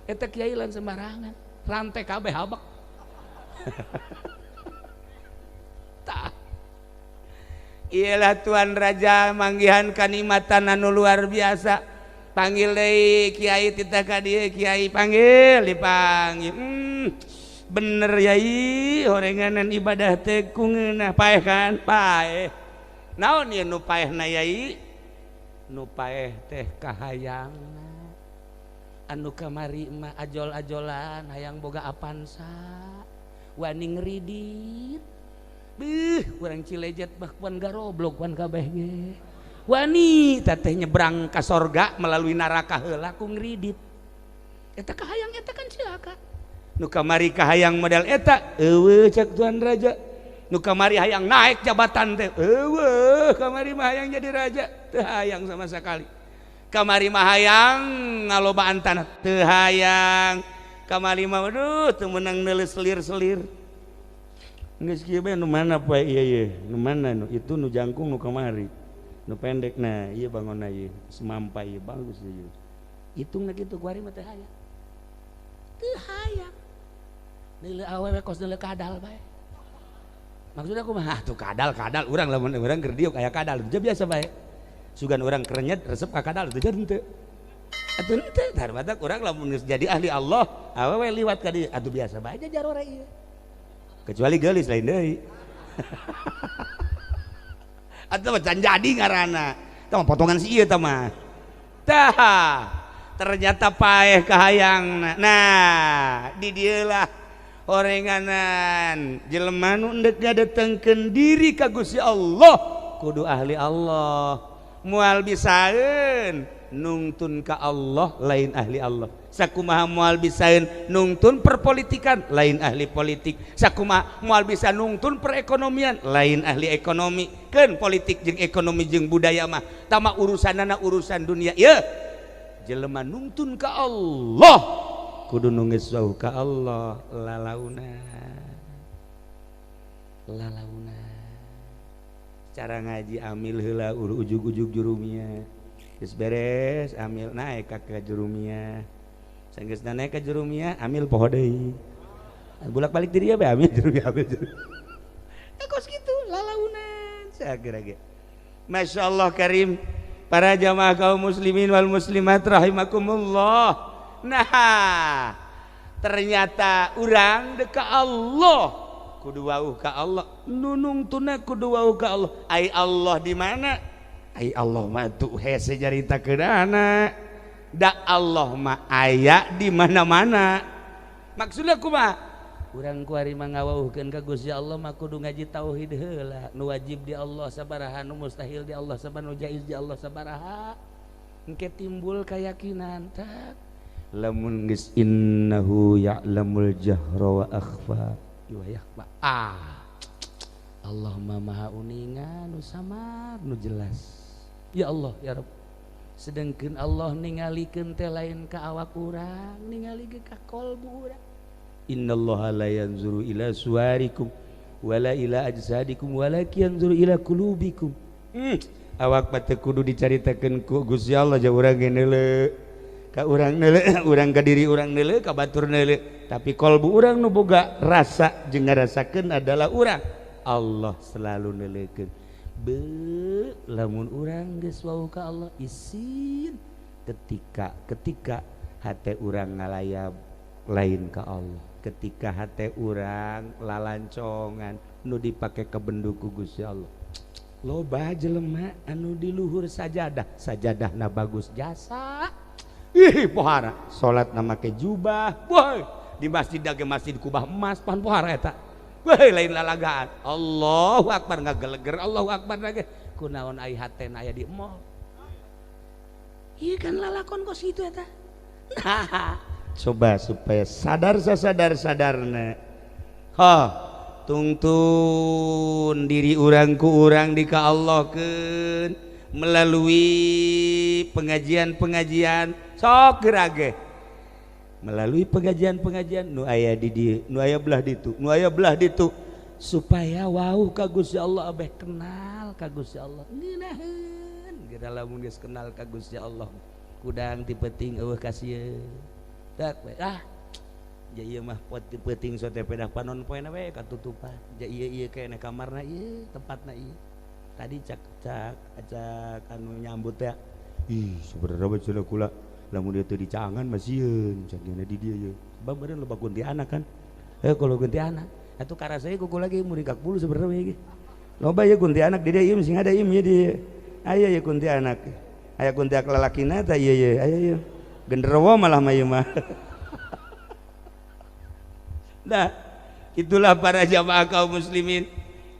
Eta kiai lain sembarangan, rantai kabeh habak. Tah. Iyalah Tuan Raja manggihan kanikmatan anu luar biasa. Panggil deui kiai titah ka dieu, kiai panggil dipanggil. Bener yai, horenganan ibadah teh ku ngeunah paeh kan? Paeh. Naon ieu nu paehna yai? Nu paeh teh kahayangna. Anu kamari mah ajol-ajolan hayang boga Avanza, wani ngridit. Beuh, urang Cilejet mah pan garoblok pan kabeh ge. Wani teteh nyebrang ka sorga melalui neraka heula ku ngridit. Eta kahayang eta kan cilaka. Nu kamari kahayang model eta eueuh cek Tuan Raja. Nu kamari hayang naik jabatan teh eueuh kamari mah hayang jadi raja teu hayang sama sekali. Kamari mah hayang ngalobaan tanah teu hayang. Kamari mah aduh teu meunang neuleus selir-selir. Geus kieu bae nu mana poe ieu ye? Nu mana nu itu nu jangkung nu kamari. Nu pendek nah ieu bangonna ieu semampai ieu bagus ieu. Hitungna kitu kuari mah teu hayang. Teu hayang. Neuleuh awewe kos neuleuh kadal bae. Maksudna kumaha? Tuh kadal-kadal urang lamun urang keur diuk aya kadal teu biasa bae. Sugan urang kerenyet resep ka kadal teu jadi henteu. Atuh henteu tah batak urang lamun geus jadi ahli Allah, awewe liwat ka dieu atuh biasa bae jarore ieu. Kecuali geulis lain deui. Atau can jadi ngaranna. Tah mah potongan si ieu tah mah. Tah, ternyata paeh kahayangna. Nah, di dieu lah horenganan jelema nu endek ngadetengkeun diri ka Gusti Allah, kudu ahli Allah. Moal bisaeun nungtun ka Allah lain ahli Allah. Sakumaha moal bisaeun nungtun perpolitikan lain ahli politik. Sakumaha moal bisa nungtun perekonomian lain ahli ekonomi. Keun politik jeung ekonomi jeung budaya mah tama urusanana urusan dunia. Ieu jelema nungtun ka Allah kudu nu geus wau ka Allah lalauna. Lalauna. Cara ngaji amil heula ujug-ujug jurumia. Geus beres amil naik ka jurumia. Sanggeusna naik ka jurumia amil poho deui. Bolak-balik di dieu bae amil jurumia amil jurumia. Kos kitu lalaunan sageura ge. Masyaallah karim para jamaah kaum muslimin wal muslimat rahimakumullah. Nah, ternyata urang deka Allah kudu wauh ka Allah, nunungtuna kudu wauh ka Allah. Ai Allah di mana? Ai Allah mah tuh hese caritakeunana. Da Allah mah aya di mana-mana. Maksudna kumaha? Urang kuari mah ngawauhkeun ka Gusti Allah mah kudu ngaji tauhid heula. Nu wajib di Allah sabaraha, nu mustahil di Allah sabaraha, nu jaiz di Allah sabaraha. Engke timbul keyakinan tak lamun geus innahu ya'lamul jahra wa akhfa. Iwayah ah Allah maha uninga nu samar nu jelas. Ya Allah ya Rabb. Sedangkan Allah ningalikeun teh lain ka awak urang, ningali ge ka kolbu urang. Innallaha la yanzuru ila suwarikum wala ila ajsadikum walakin yanzuru ila qulubikum. Awak mah teu kudu dicaritakeun ku Gusti Allah ja urang ge neuleuh. Ka urang neuleuh, urang ka diri urang neuleuh, ka batur neuleuh. Tapi kolbu urang nu boga rasa jeung ngarasakeun adalah urang. Allah selalu neuleukeun. Be lamun urang geus wau ka Allah isin ketika ketika hate urang ngalayab lain ka Allah, ketika hate urang lalancongan nu dipake kabendu ku Gusti Allah. Loba jelema anu di luhur sajadah, sajadahna bagus jasa. Ih pohara, salatna make jubah. Woi, di masjid ge masjid kubah emas pan pohara eta. Woi lain lalagaan. Allahu akbar ngageleger, Allahu akbar lagi. Kunaon ai hatena aya di mall. Ieu kan lalakon kos kitu eta. Nah, coba supaya sadar sasadar-sadarna. Ha, tungtun diri urang ku urang di ka Allahkeun melalui pengajian-pengajian sok geura ge. Melalui pengajian-pengajian nu aya di dieu, nu aya belah ditu, nu aya belah ditu supaya wau ka Gusti Allah abeh kenal ka Gusti Allah. Ngeunaheun geura lamun geus kenal ka Gusti Allah. Kudang ti peuting eueuh kasieun. Tak we ah. Ja ieu mah ti peuting sote pedah panon poena we katutupan. Ja ieu ieu keneh kamarna ieu, tempatna ieu. Tadi cak cak cak anu nyambut teh. Ih, sebenarnya mah cenah kula lamun dia teu dicangan mah sieun cak di dieu ye. Sebab meureun loba kuntilanak kan. Kalau kuntilanak atuh karasa ku kula ge muringkak bulu sebenarnya ge. Loba ye kuntilanak di dieu ieu sing ada ieu di dieu. Aya ye kuntilanak. Aya kuntilanak lalakina tah ieu ye, aya ye. Genderuwo malah mah ieu mah. Nah, itulah para jamaah kaum muslimin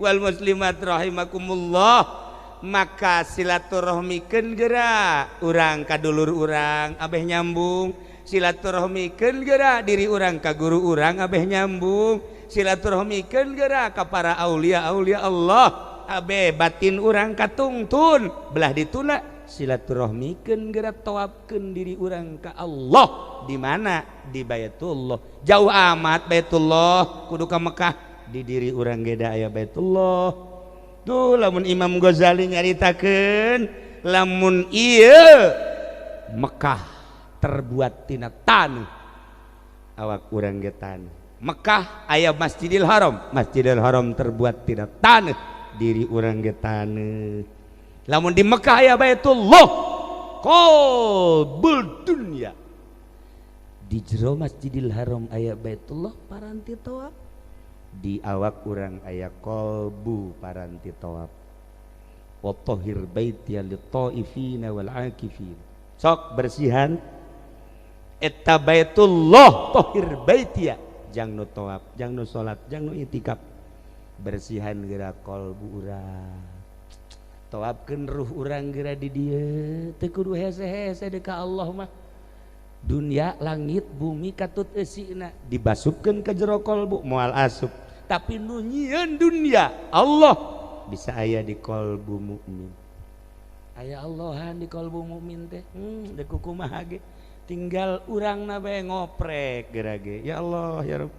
wal muslimat rahimakumullah. Maka silaturahmikeun geura urang ka dulur urang abeh nyambung, silaturahmikeun geura diri urang ka guru urang abeh nyambung, silaturahmikeun geura ka para aulia-aulia Allah abeh batin urang katungtun belah dituna, silaturahmikeun geura tawafkeun diri urang ka Allah. Di mana? Di Baitullah. Jauh amat Baitullah kudu ka Mekah, di diri urang ge da aya Baitullah. Tuh lamun Imam Ghazali nyaritakeun lamun ieu Mekah terbuat tina taneuh, awak urang ge taneuh. Mekah aya Masjidil Haram, Masjidil Haram terbuat tina taneuh, diri urang ge taneuh. Lamun di Mekah aya Baitullah qalbul dunya, di jero Masjidil Haram aya Baitullah paranti tawaf, di awak urang aya qalbu paranti tawaf. Wa tahhir baitiya lit-taifina wal akifin. Sok bersihan eta Baitullah, tahhir baitiya jang nu tawaf, jang nu salat, jang nu itikaf. Bersihan geura qalbu urang. Tawafkeun ruh urang geura di dieu, teu kudu hese-hese deui ka Allah mah. Dunia langit bumi katut eusina dibasupkeun ka jero qalbu moal asup. Tapi nu nyieun dunia Allah bisa aya di qalbu mukmin. Aya Allahan di qalbu mukmin teh. Deuk kumaha ge tinggal urangna bae ngoprek geura ge. Ya Allah ya Rabb.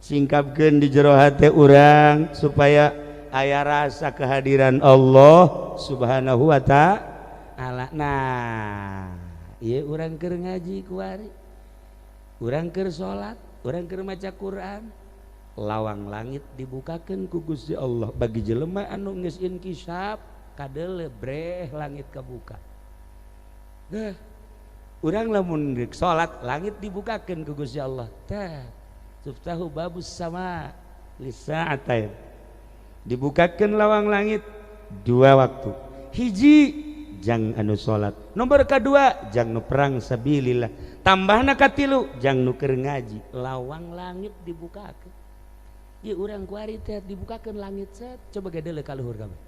Singkapkeun di jero hate urang supaya aya rasa kehadiran Allah Subhanahu wa ta'ala. Nah, ieu urang keur ngaji kuari, urang keur salat, urang keur maca Quran, lawang langit dibukakeun ku Gusti Allah bagi jelema anu geus inkisaf kadeuleu breh langit kabuka. Deh, urang lamun geus salat langit dibukakeun ku Gusti Allah. Tah, tuftahu babus sama lisa'atain. Dibukakeun lawang langit dua waktu. Hiji jang anu salat, nomor kedua jang nu perang sabilillah, tambahna katilu jang nu keur ngaji. Lawang langit dibukakeun. Ieu urang kuari teh dibukakeun langit set, coba ge deuleu ka luhur kabeh.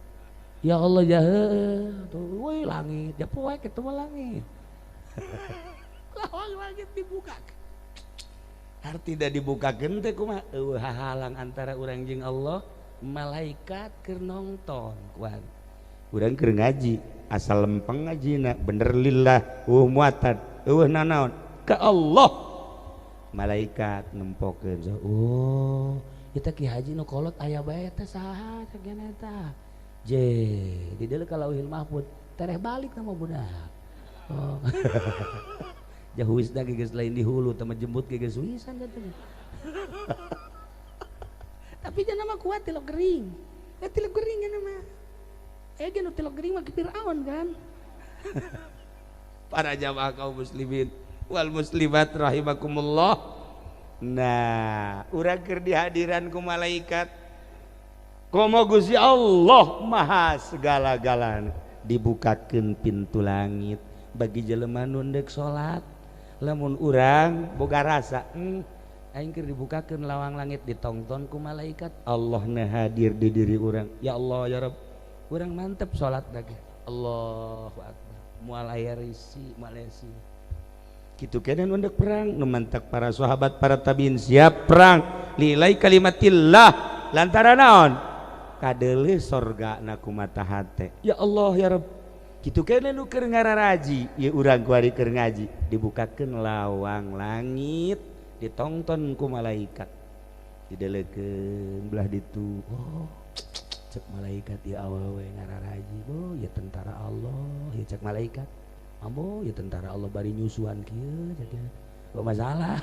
Ya Allah ya heuh, tuh euy langit, ya poek kitu mah langit. Lawang langit dibukakeun. Hartina dibukakeun teh kumaha? Eueuh hahalang antara urang jeung Allah, malaikat keur nongton kuari. Urang keur ngaji, asal lempeng ngajina bener lillah, eueuh muatan, eueuh nanaon ka Allah. Malaikat nempokeun, oh, kita Ki Haji nu kolot aya bae teh saha cek eta. Je, di dieu ka Lauhil Mahfud, tereh balik nama budak. Oh. Jahuis da geus lain di hulu teh jembut ge geus wisan teh. Tapi jangan mah kuat tilok gering. Tilok gering mah. Ge nu tilok gering mah ke Firaun kan. Para jamaah kaum muslimin wal muslimat rahimakumullah. Nah, urang keur dihadiran ku malaikat. Komo Gusti Allah maha segala-galana. Dibukakeun pintu langit bagi jelema nu ndek salat. Lamun urang boga rasa, aing keur dibukakeun lawang langit ditongton ku malaikat. Allah na hadir di diri urang. Ya Allah ya Rabb, urang mantep salat lagi. Allahu akbar. Moal aya risi, moal aya si. Kitu keneh nu ndek perang, nu mantak para sahabat para tabiin siap perang lilai kalimatillah lantaran naon? Kadeuleuh sorga na ku mata hate. Ya Allah ya Rabb. Kitu keneh nu keur ngararaji, ieu urang kuari keur ngaji, dibukakeun lawang langit, ditongton ku malaikat. Didelekeun belah ditu. Oh, cek malaikat ieu awewe ngararaji. Oh, ya tentara Allah, ya cek malaikat. Ambo, ya tentara Allah bari nyusuan kieu cek. Oh masalah.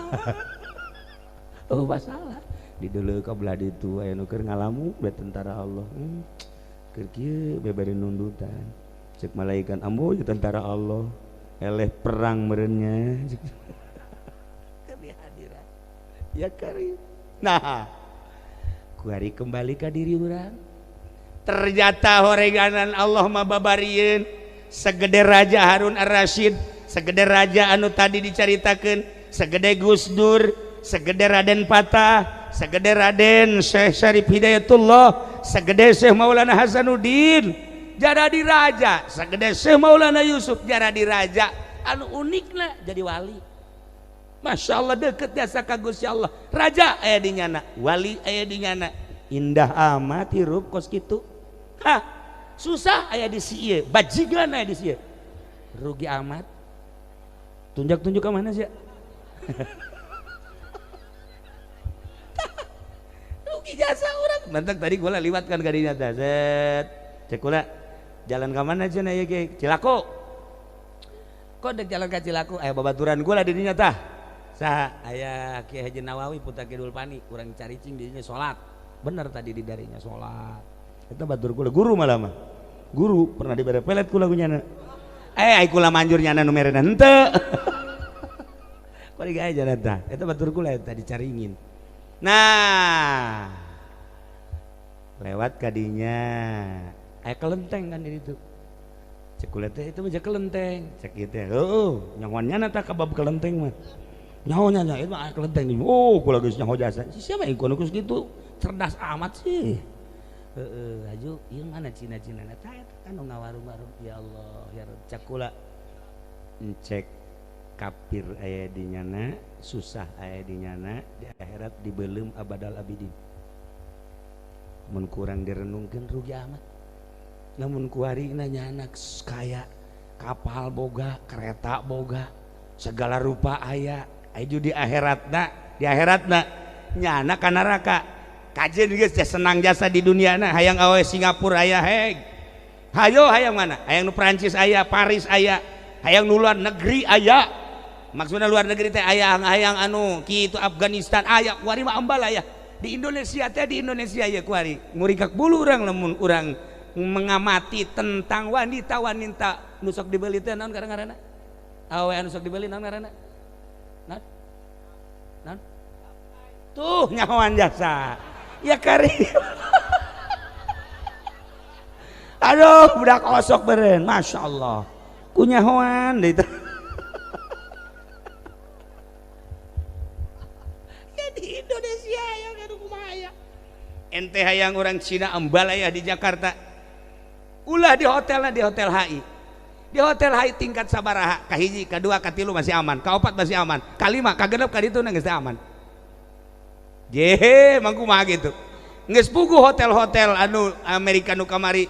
Oh masalah. Dideuleu ka belah ditu aya nu keur ngalamu belah tentara Allah. Keur kieu bari nundutan. Cek malaikat ambo ya tentara Allah eleh perang merenya. Kehadiran ya karim. Nah, kuari kembali ka diri urang. Ternyata horeganan Allah mah babarieun segede Raja Harun Ar-Rasyid, segede raja anu tadi dicaritakeun, segede Gus Dur, segede Raden Patah, segede Raden Syekh Syarif Hidayatullah, segede Syekh Maulana Hasanuddin jadi raja, segede Syekh Maulana Yusuf jadi raja. Anu unikna jadi wali. Masya Allah deket jasa ka Gusti Allah. Raja aya di nyana, wali aya di nyana. Indah amat hirup kos kitu. Hah, susah aya di sieu, bajigan aya di sieu. Rugi amat. Tunjuk-tunjuk ke mana sih? Rugi jasa urang. Mantak tadi gua liwat kan kadinya teh. Set. Cek kula jalan ke mana cenah ieu ge? Cilaku. Kok dek jalan ka Cilaku aya babaturan gua lah di dinya tah. Saha aya Kiai Haji Nawawi putra Kidul Pani, urang caricing di dinya salat. Bener tadi di darinya salat. Eta batur kula guru malah mah. Guru pernah dibere pelet kula ku nyana. Ai kula manjur nyana nu merena henteu. Kok digae jalan tah. Eta batur kula eta dicaringin. Nah, lewat kadinya aya kelenteng kan di ditu. Cek kula teh itu mah kelenteng. Cek ieu teh heueuh nyahoan nyana tah ka bab kelenteng mah. Nyaho nya itu mah aya kelenteng nih. Oh, kula geus nyaho jasa. Siapa yang kudu kitu? Cerdas amat sih. Heeh, aju ieu mana Cina-Cina na tah eta kan nu ngawarung-warung. Ya Allah, ya Rabb. Cek kula encek kafir aya di nyana, susah aya di nyana, di akhirat dibeuleum abadal abidin. Mun kurang direnungkeun rugi amat. Namun kuari nanya anak kaya kapal boga, kereta boga, segala rupa aya. Aju di akhiratna nyana ka neraka. Kajen geus senang jasa di duniana, hayang awe Singapura aya heg. Hayo hayang mana? Hayang nu Prancis aya, Paris aya, hayang nu luar negeri aya. Maksudna luar negeri teh aya hayang anu kitu Afghanistan aya, kuari mah ambal aya. Di Indonesia teh di Indonesia ya kuari. Ngurikak bulu urang lamun urang mengamati tentang wanita-wanita nu sok dibeli teh naon ngaranna? Awe anu sok dibeli naon ngaranna? Naon? Naon? Tuh nyahoan jasa. Ya kari. Aduh, budak osok beren, Masya Allah. Ku nyahoan itu. Ya di Indonesia ya kudu kumaha ya. Ente hayang orang Cina ambalaya di Jakarta. Ulah di hotelnya di hotel HI. Di hotel HI tingkat sabaraha, kahiji, kadua, katilu masih aman, kaopat masih aman, kalima, kagenep, kaditu geus aman. Jehe, mangku mah gitu. Geus puguh hotel-hotel anu Amerika nu kamari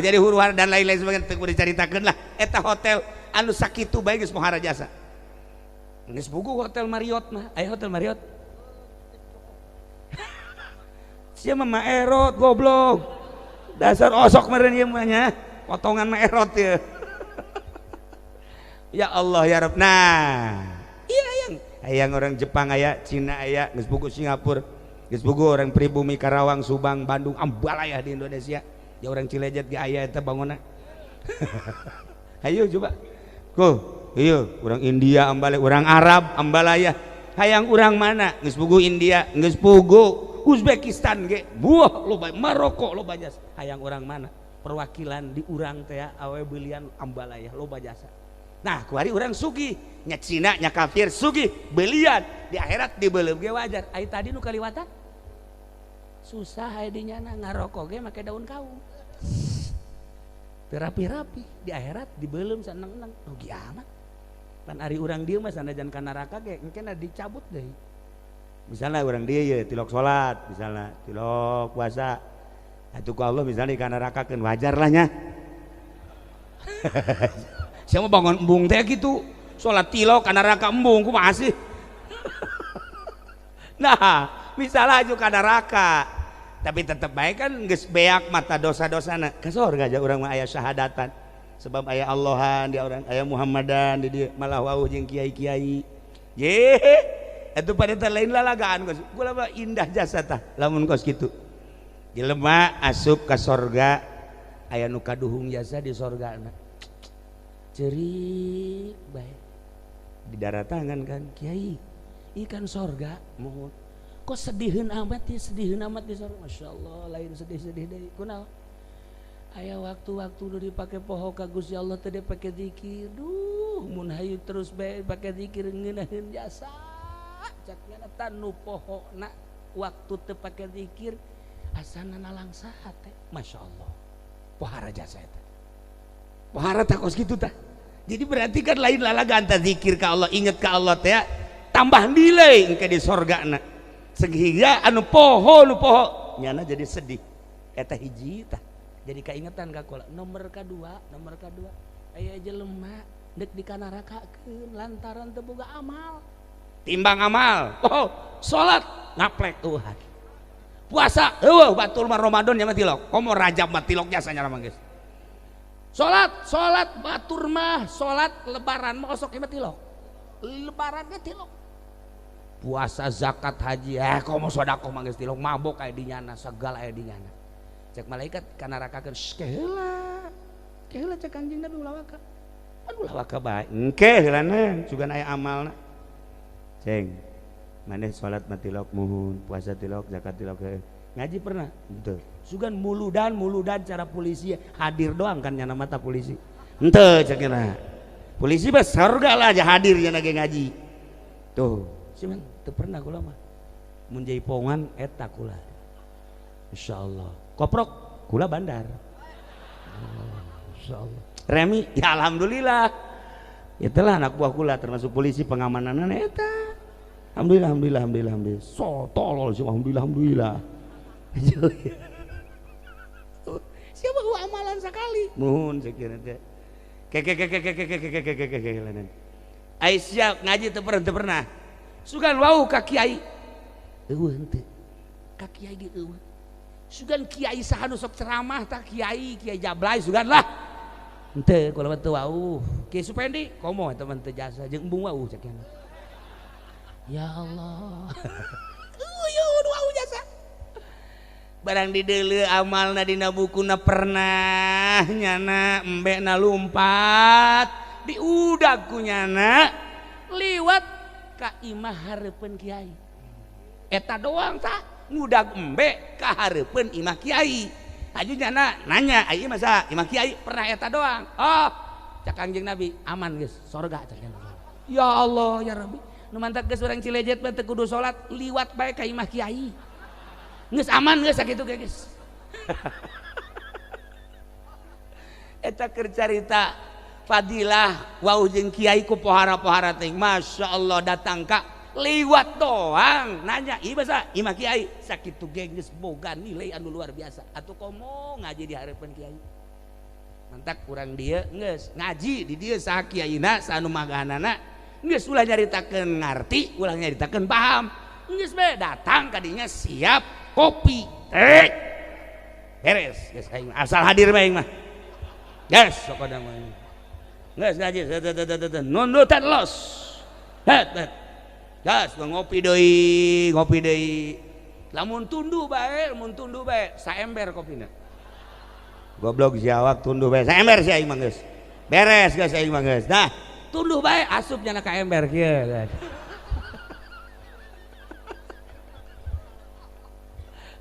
jadi huru-hara dan lain-lain sebagainya teu kudu dicaritakeun lah. Eta hotel anu sakitu bae geus pohara jasa. Geus puguh hotel Marriott mah, aya hotel Marriott. Sia mah maerot goblok. Dasar osok meureun ieu mah nya, potongan maerot ieu. Ya Allah ya Rabb. Nah, iya hayang hayang orang Jepang aya, Cina aya, geus puguh Singapura, geus puguh orang pribumi Karawang, Subang, Bandung, ambalaya di Indonesia. Ya orang Cilejet ge aya eta bangunna. Hayu coba. Ku, iya orang India ambalaya, orang Arab ambalaya. Hayang urang mana? Geus puguh India, geus puguh Uzbekistan ge. Buah loba Maroko loba jasa. Hayang urang mana? Perwakilan di urang teh awe belian ambalaya loba jasa. Nah, kuari urang sugih, nya Cina nya kafir sugih, belian di akhirat dibeuleum ge wajar. Ai tadi nu kaliwatan susah aya di nyana ngarokok ge make daun kaung. Teu rapi-rapi di akhirat dibeuleum saneng-eneng. Rugi amat. Pan ari urang dieu mah sanajan ka neraka ge engke dicabut deui. Misalnya urang dieu ye tilok salat, misalnya tilok puasa. Atuh ku Allah misalnya ka nerakakeun wajar lah nya. Siapa bangun embung teh gitu, salat tilok ka neraka embung kumaha sih? Nah, misalnya aju ka neraka, tapi tetep bae kan geus beak mata dosa-dosana. Ka sorga aja urang mah aya syahadatan. Sebab aya Allahan di urang, aya Muhammadan di dieu, malah wauh jeung kiai-kiai. Ye, atuh pada teh lain lalagaan kos. Kula mah indah jasa tah lamun kos kitu. Jelema asup ka sorga aya nu kaduhung jasa di sorgana. Cerik bae. Di daratangan kan kiai, ikan sorga mohon. Kok sediheun amat ya, sediheun amat di sorga. Masya Allah, lain sedih-sedih deui. Kunaon? Aya waktu-waktu nu dipake poho ka Gusti Allah teh dipake zikir. Duh, mun hayu terus bae pake zikir ngeunaheun jasa. Cak nyana tanu pohona waktu teu pake zikir asana nalangsa teh. Masya Allah. Pohara jasa eta. Pohara tah kos kitu tah. Jadi berarti kan lain lalagaan tah zikir ka Allah, inget ka Allah teh tambah nilai engke di sorgana. Sehingga anu poho nu poho nyana jadi sedih. Eta hiji tah. Jadi kaingetan ka kula. Nomor kadua aya jelema deuk dikanarakakeun lantaran teu boga amal. Timbang amal. Oh, salat ngaplek eueuh. Puasa eueuh batur mah Ramadan nya mah tilok. Komo Rajab mah tilok jasa nya mah geus. Salat, salat batur mah, salat lebaran mah osok ieu mah tilok. Lebaran ge tilok. Puasa, zakat, haji, komo sedekah mah geus tilok, mabok aya di nyana, segala aya di nyana. Cek malaikat kanarakakeun, keheula. Keheula cek Kangjeng Nabi ulah waka. Aduh ulah waka bae. Engke heulana sugan aya amalna. Ceng, maneh salat mah tilok muhun, puasa tilok, zakat tilok. Ngaji pernah? Henteu. Sugan muludan cara polisi hadir doang kan nyana mata polisi. Henteu cek nya. Polisi mah surga lah aja hadir nya ge ngaji. Tuh, sih teu pernah kula mah. Mun jaipongan eta kula. Insyaallah. Koprok kula bandar. Oh, insyaallah. Remi ya alhamdulillah. Itulah anak buah kula termasuk polisi pengamananna eta. Alhamdulillah alhamdulillah alhamdulillah alhamdulillah. So tolol sih alhamdulillah alhamdulillah. Siapa gua amalan sekali. Muhun sekira teh. Ke ke ke ke ke ke ke ke ke ke ke. Ai siap ngaji teu pernah. Sugan wau ka kiai. Eueuh henteu. Ka kiai ge eueuh. Sugan kiai saha nu sok ceramah tah kiai, kiai Jablay sugan lah. Henteu kula mah teu wau. Kiai Supendi komo eta mah teu jasa jeung embung wau cek nya. Ya Allah. Eueuh wau jasa. Barang dideuleu amalna dina bukuna pernah nyana embekna lumpat diudag ku nyana liwat ka imah hareupeun kiai. Eta doang tah ngudag embe ka hareupeun imah kiai. Aju nyana nanya, ai masa imah kiai pernah eta doang. Oh, cak Kangjeng Nabi aman geus sorga cak nyana. Ya Allah ya Rabbi. Nu mantak geus urang Cilejet mah teu kudu salat liwat bae ka imah kiai. Geus aman geus sakitu ge geus. Eta keur carita fadilah wau jeung kiai ku pohara-pohara teh. Masya Allah datang ka liwat doang nanya ieu basa imah kiai sakitu ge geus boga nilai anu luar biasa. Atuh komo ngaji di hareupeun kiai. Mantak urang dieu geus ngaji di dieu saha kiaina saha nu magahanana geus ulah nyaritakeun ngarti, ulah nyaritakeun paham. Geus bae datang ka dinya siap kopi teh beres geus aing asal hadir bae aing mah. Geus sok mah. Geus ngaji nundutan los. Het het. Geus ngopi deui. Lamun tunduh bae saember kopina. Goblok si awak tunduh bae ember si aing mah geus. Beres geus aing mah geus. Nah, tunduh bae asup nyana ka ember kieu.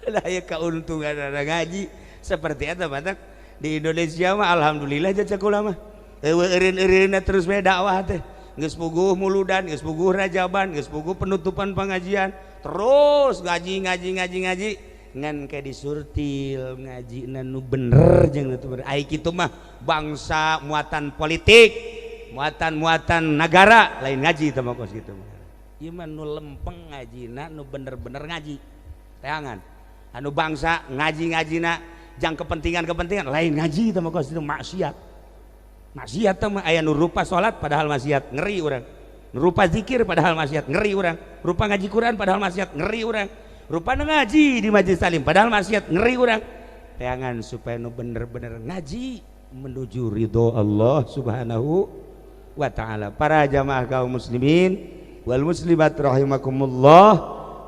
Lah ieu kauntungan ada ngaji seperti eta batak di Indonesia mah alhamdulillah jasa kula mah. Eueuh eureun-eureunna terus bae dakwah teh. Geus puguh muludan, geus puguh rajaban, geus puguh penutupan pengajian, terus ngaji ngaji ngaji ngaji ngan ke disurtil ngajina nu bener jeung nu bener. Ai kitu mah bangsa muatan politik, muatan-muatan nagara lain ngaji teh mah kos kitu mah. Ieu mah nu lempeng ngajina nu bener-bener ngaji. Teangan. Anu bangsa ngaji-ngajina jang kepentingan-kepentingan lain ngaji teh mah kos kitu maksiat. Maksiat teh mah aya nu rupa salat padahal maksiat, ngeri urang. Rupa zikir padahal maksiat, ngeri urang. Rupa ngaji Quran padahal maksiat, ngeri urang. Rupa ngaji di majelis taklim padahal maksiat, ngeri urang. Teangan supaya nu bener-bener ngaji menuju ridho Allah Subhanahu wa taala. Para jamaah kaum muslimin wal muslimat rahimakumullah,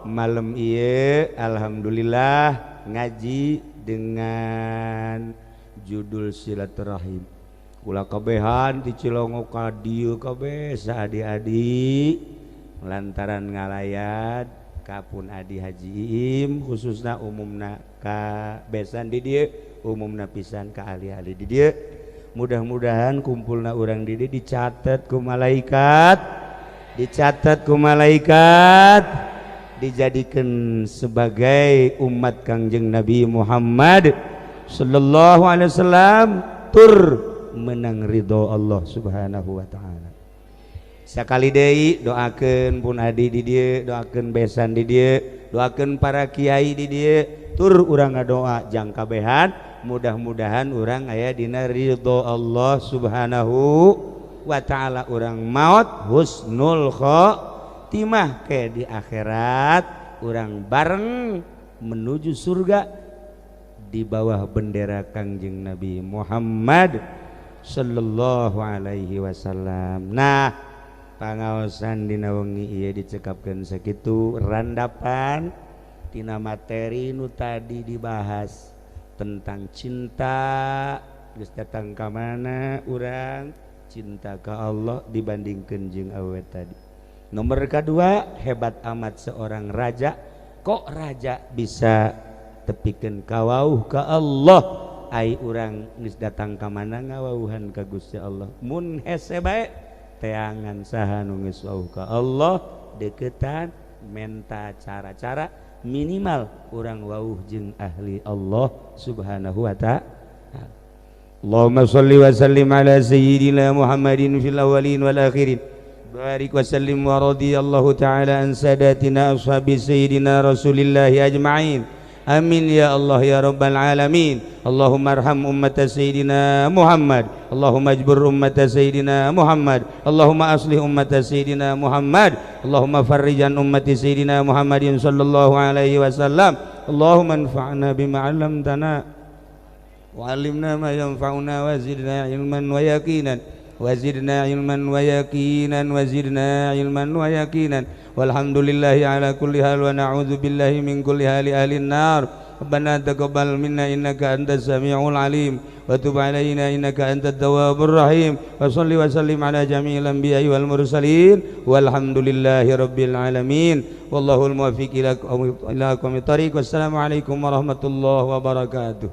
malam ieu alhamdulillah ngaji dengan judul silaturahim. Kula kabehan di Cilongok ka dieu kabeh saadi-adi lantaran ngalayat kapun Adi Haji Iim khususna umumna ka besan di dieu umumna pisan ka ahli-ahli di dieu. Mudah-mudahan kumpulna urang di dieu dicatat ku malaikat, dicatat ku malaikat, dijadikan sebagai umat Kangjeng Nabi Muhammad sallallahu alaihi wasallam tur menang ridho Allah Subhanahu wa taala. Sakali deui doakeun pun adi di dieu, doakeun besan di dieu, doakeun para kiai di dieu, tur urang ngadoa jang kabehan, mudah-mudahan urang aya dina ridho Allah Subhanahu wa taala, urang maot husnul khotimah ke di akhirat urang bareng menuju surga di bawah bendera Kangjeng Nabi Muhammad sallallahu alaihi wasallam. Nah, pangaosan dina wengi ieu dicekapkeun sakitu randapan tina materi nu tadi dibahas tentang cinta. Geus datang ka mana urang cinta ka Allah dibandingkeun jeung awewe tadi. Nomor kedua, hebat amat seorang raja, kok raja bisa tepikeun kawauh ka Allah. Ai urang geus datang ka mana ngawauhan ka Gusti Allah. Mun hese bae teangan saha nu geus wauh ka Allah, deketan menta cara-cara minimal urang wauh jeung ahli Allah Subhanahu wa ta'ala. Allahumma shalli wa sallim ala sayyidina Muhammadin fil awwalin wal akhirin. Barik wa sallim wa radiyallahu ta'ala an sadatina ashabi sayyidina Rasulillahi ajma'in. Amin ya Allah ya Rabbal alamin. Allahumma arham ummata sayyidina Muhammad. Allahumma ajbur ummata sayyidina Muhammad. Allahumma aslih ummata sayyidina Muhammad. Allahumma farrijan ummati sayyidina Muhammadin sallallahu alaihi wasallam. Allahumma anfa'na bima 'allamtana wa 'allimna ma yanfa'una wa zidna ilman wa yaqinan. Wa zidna ilman wa yaqinan wa zidna ilman wa yaqinan. Walhamdulillahi ala kulli hal wa na'udzu billahi min kulli hali ahlin nar. Rabbana taqabbal minna innaka antas samiul alim wa tub alaina innaka antat tawwabur rahim. Wa shalli wa sallim ala jami'il anbiya'i wal mursalin. Walhamdulillahi rabbil alamin. Wallahul muwaffiq ila aqwamit thariq. Wassalamu alaikum warahmatullahi wabarakatuh.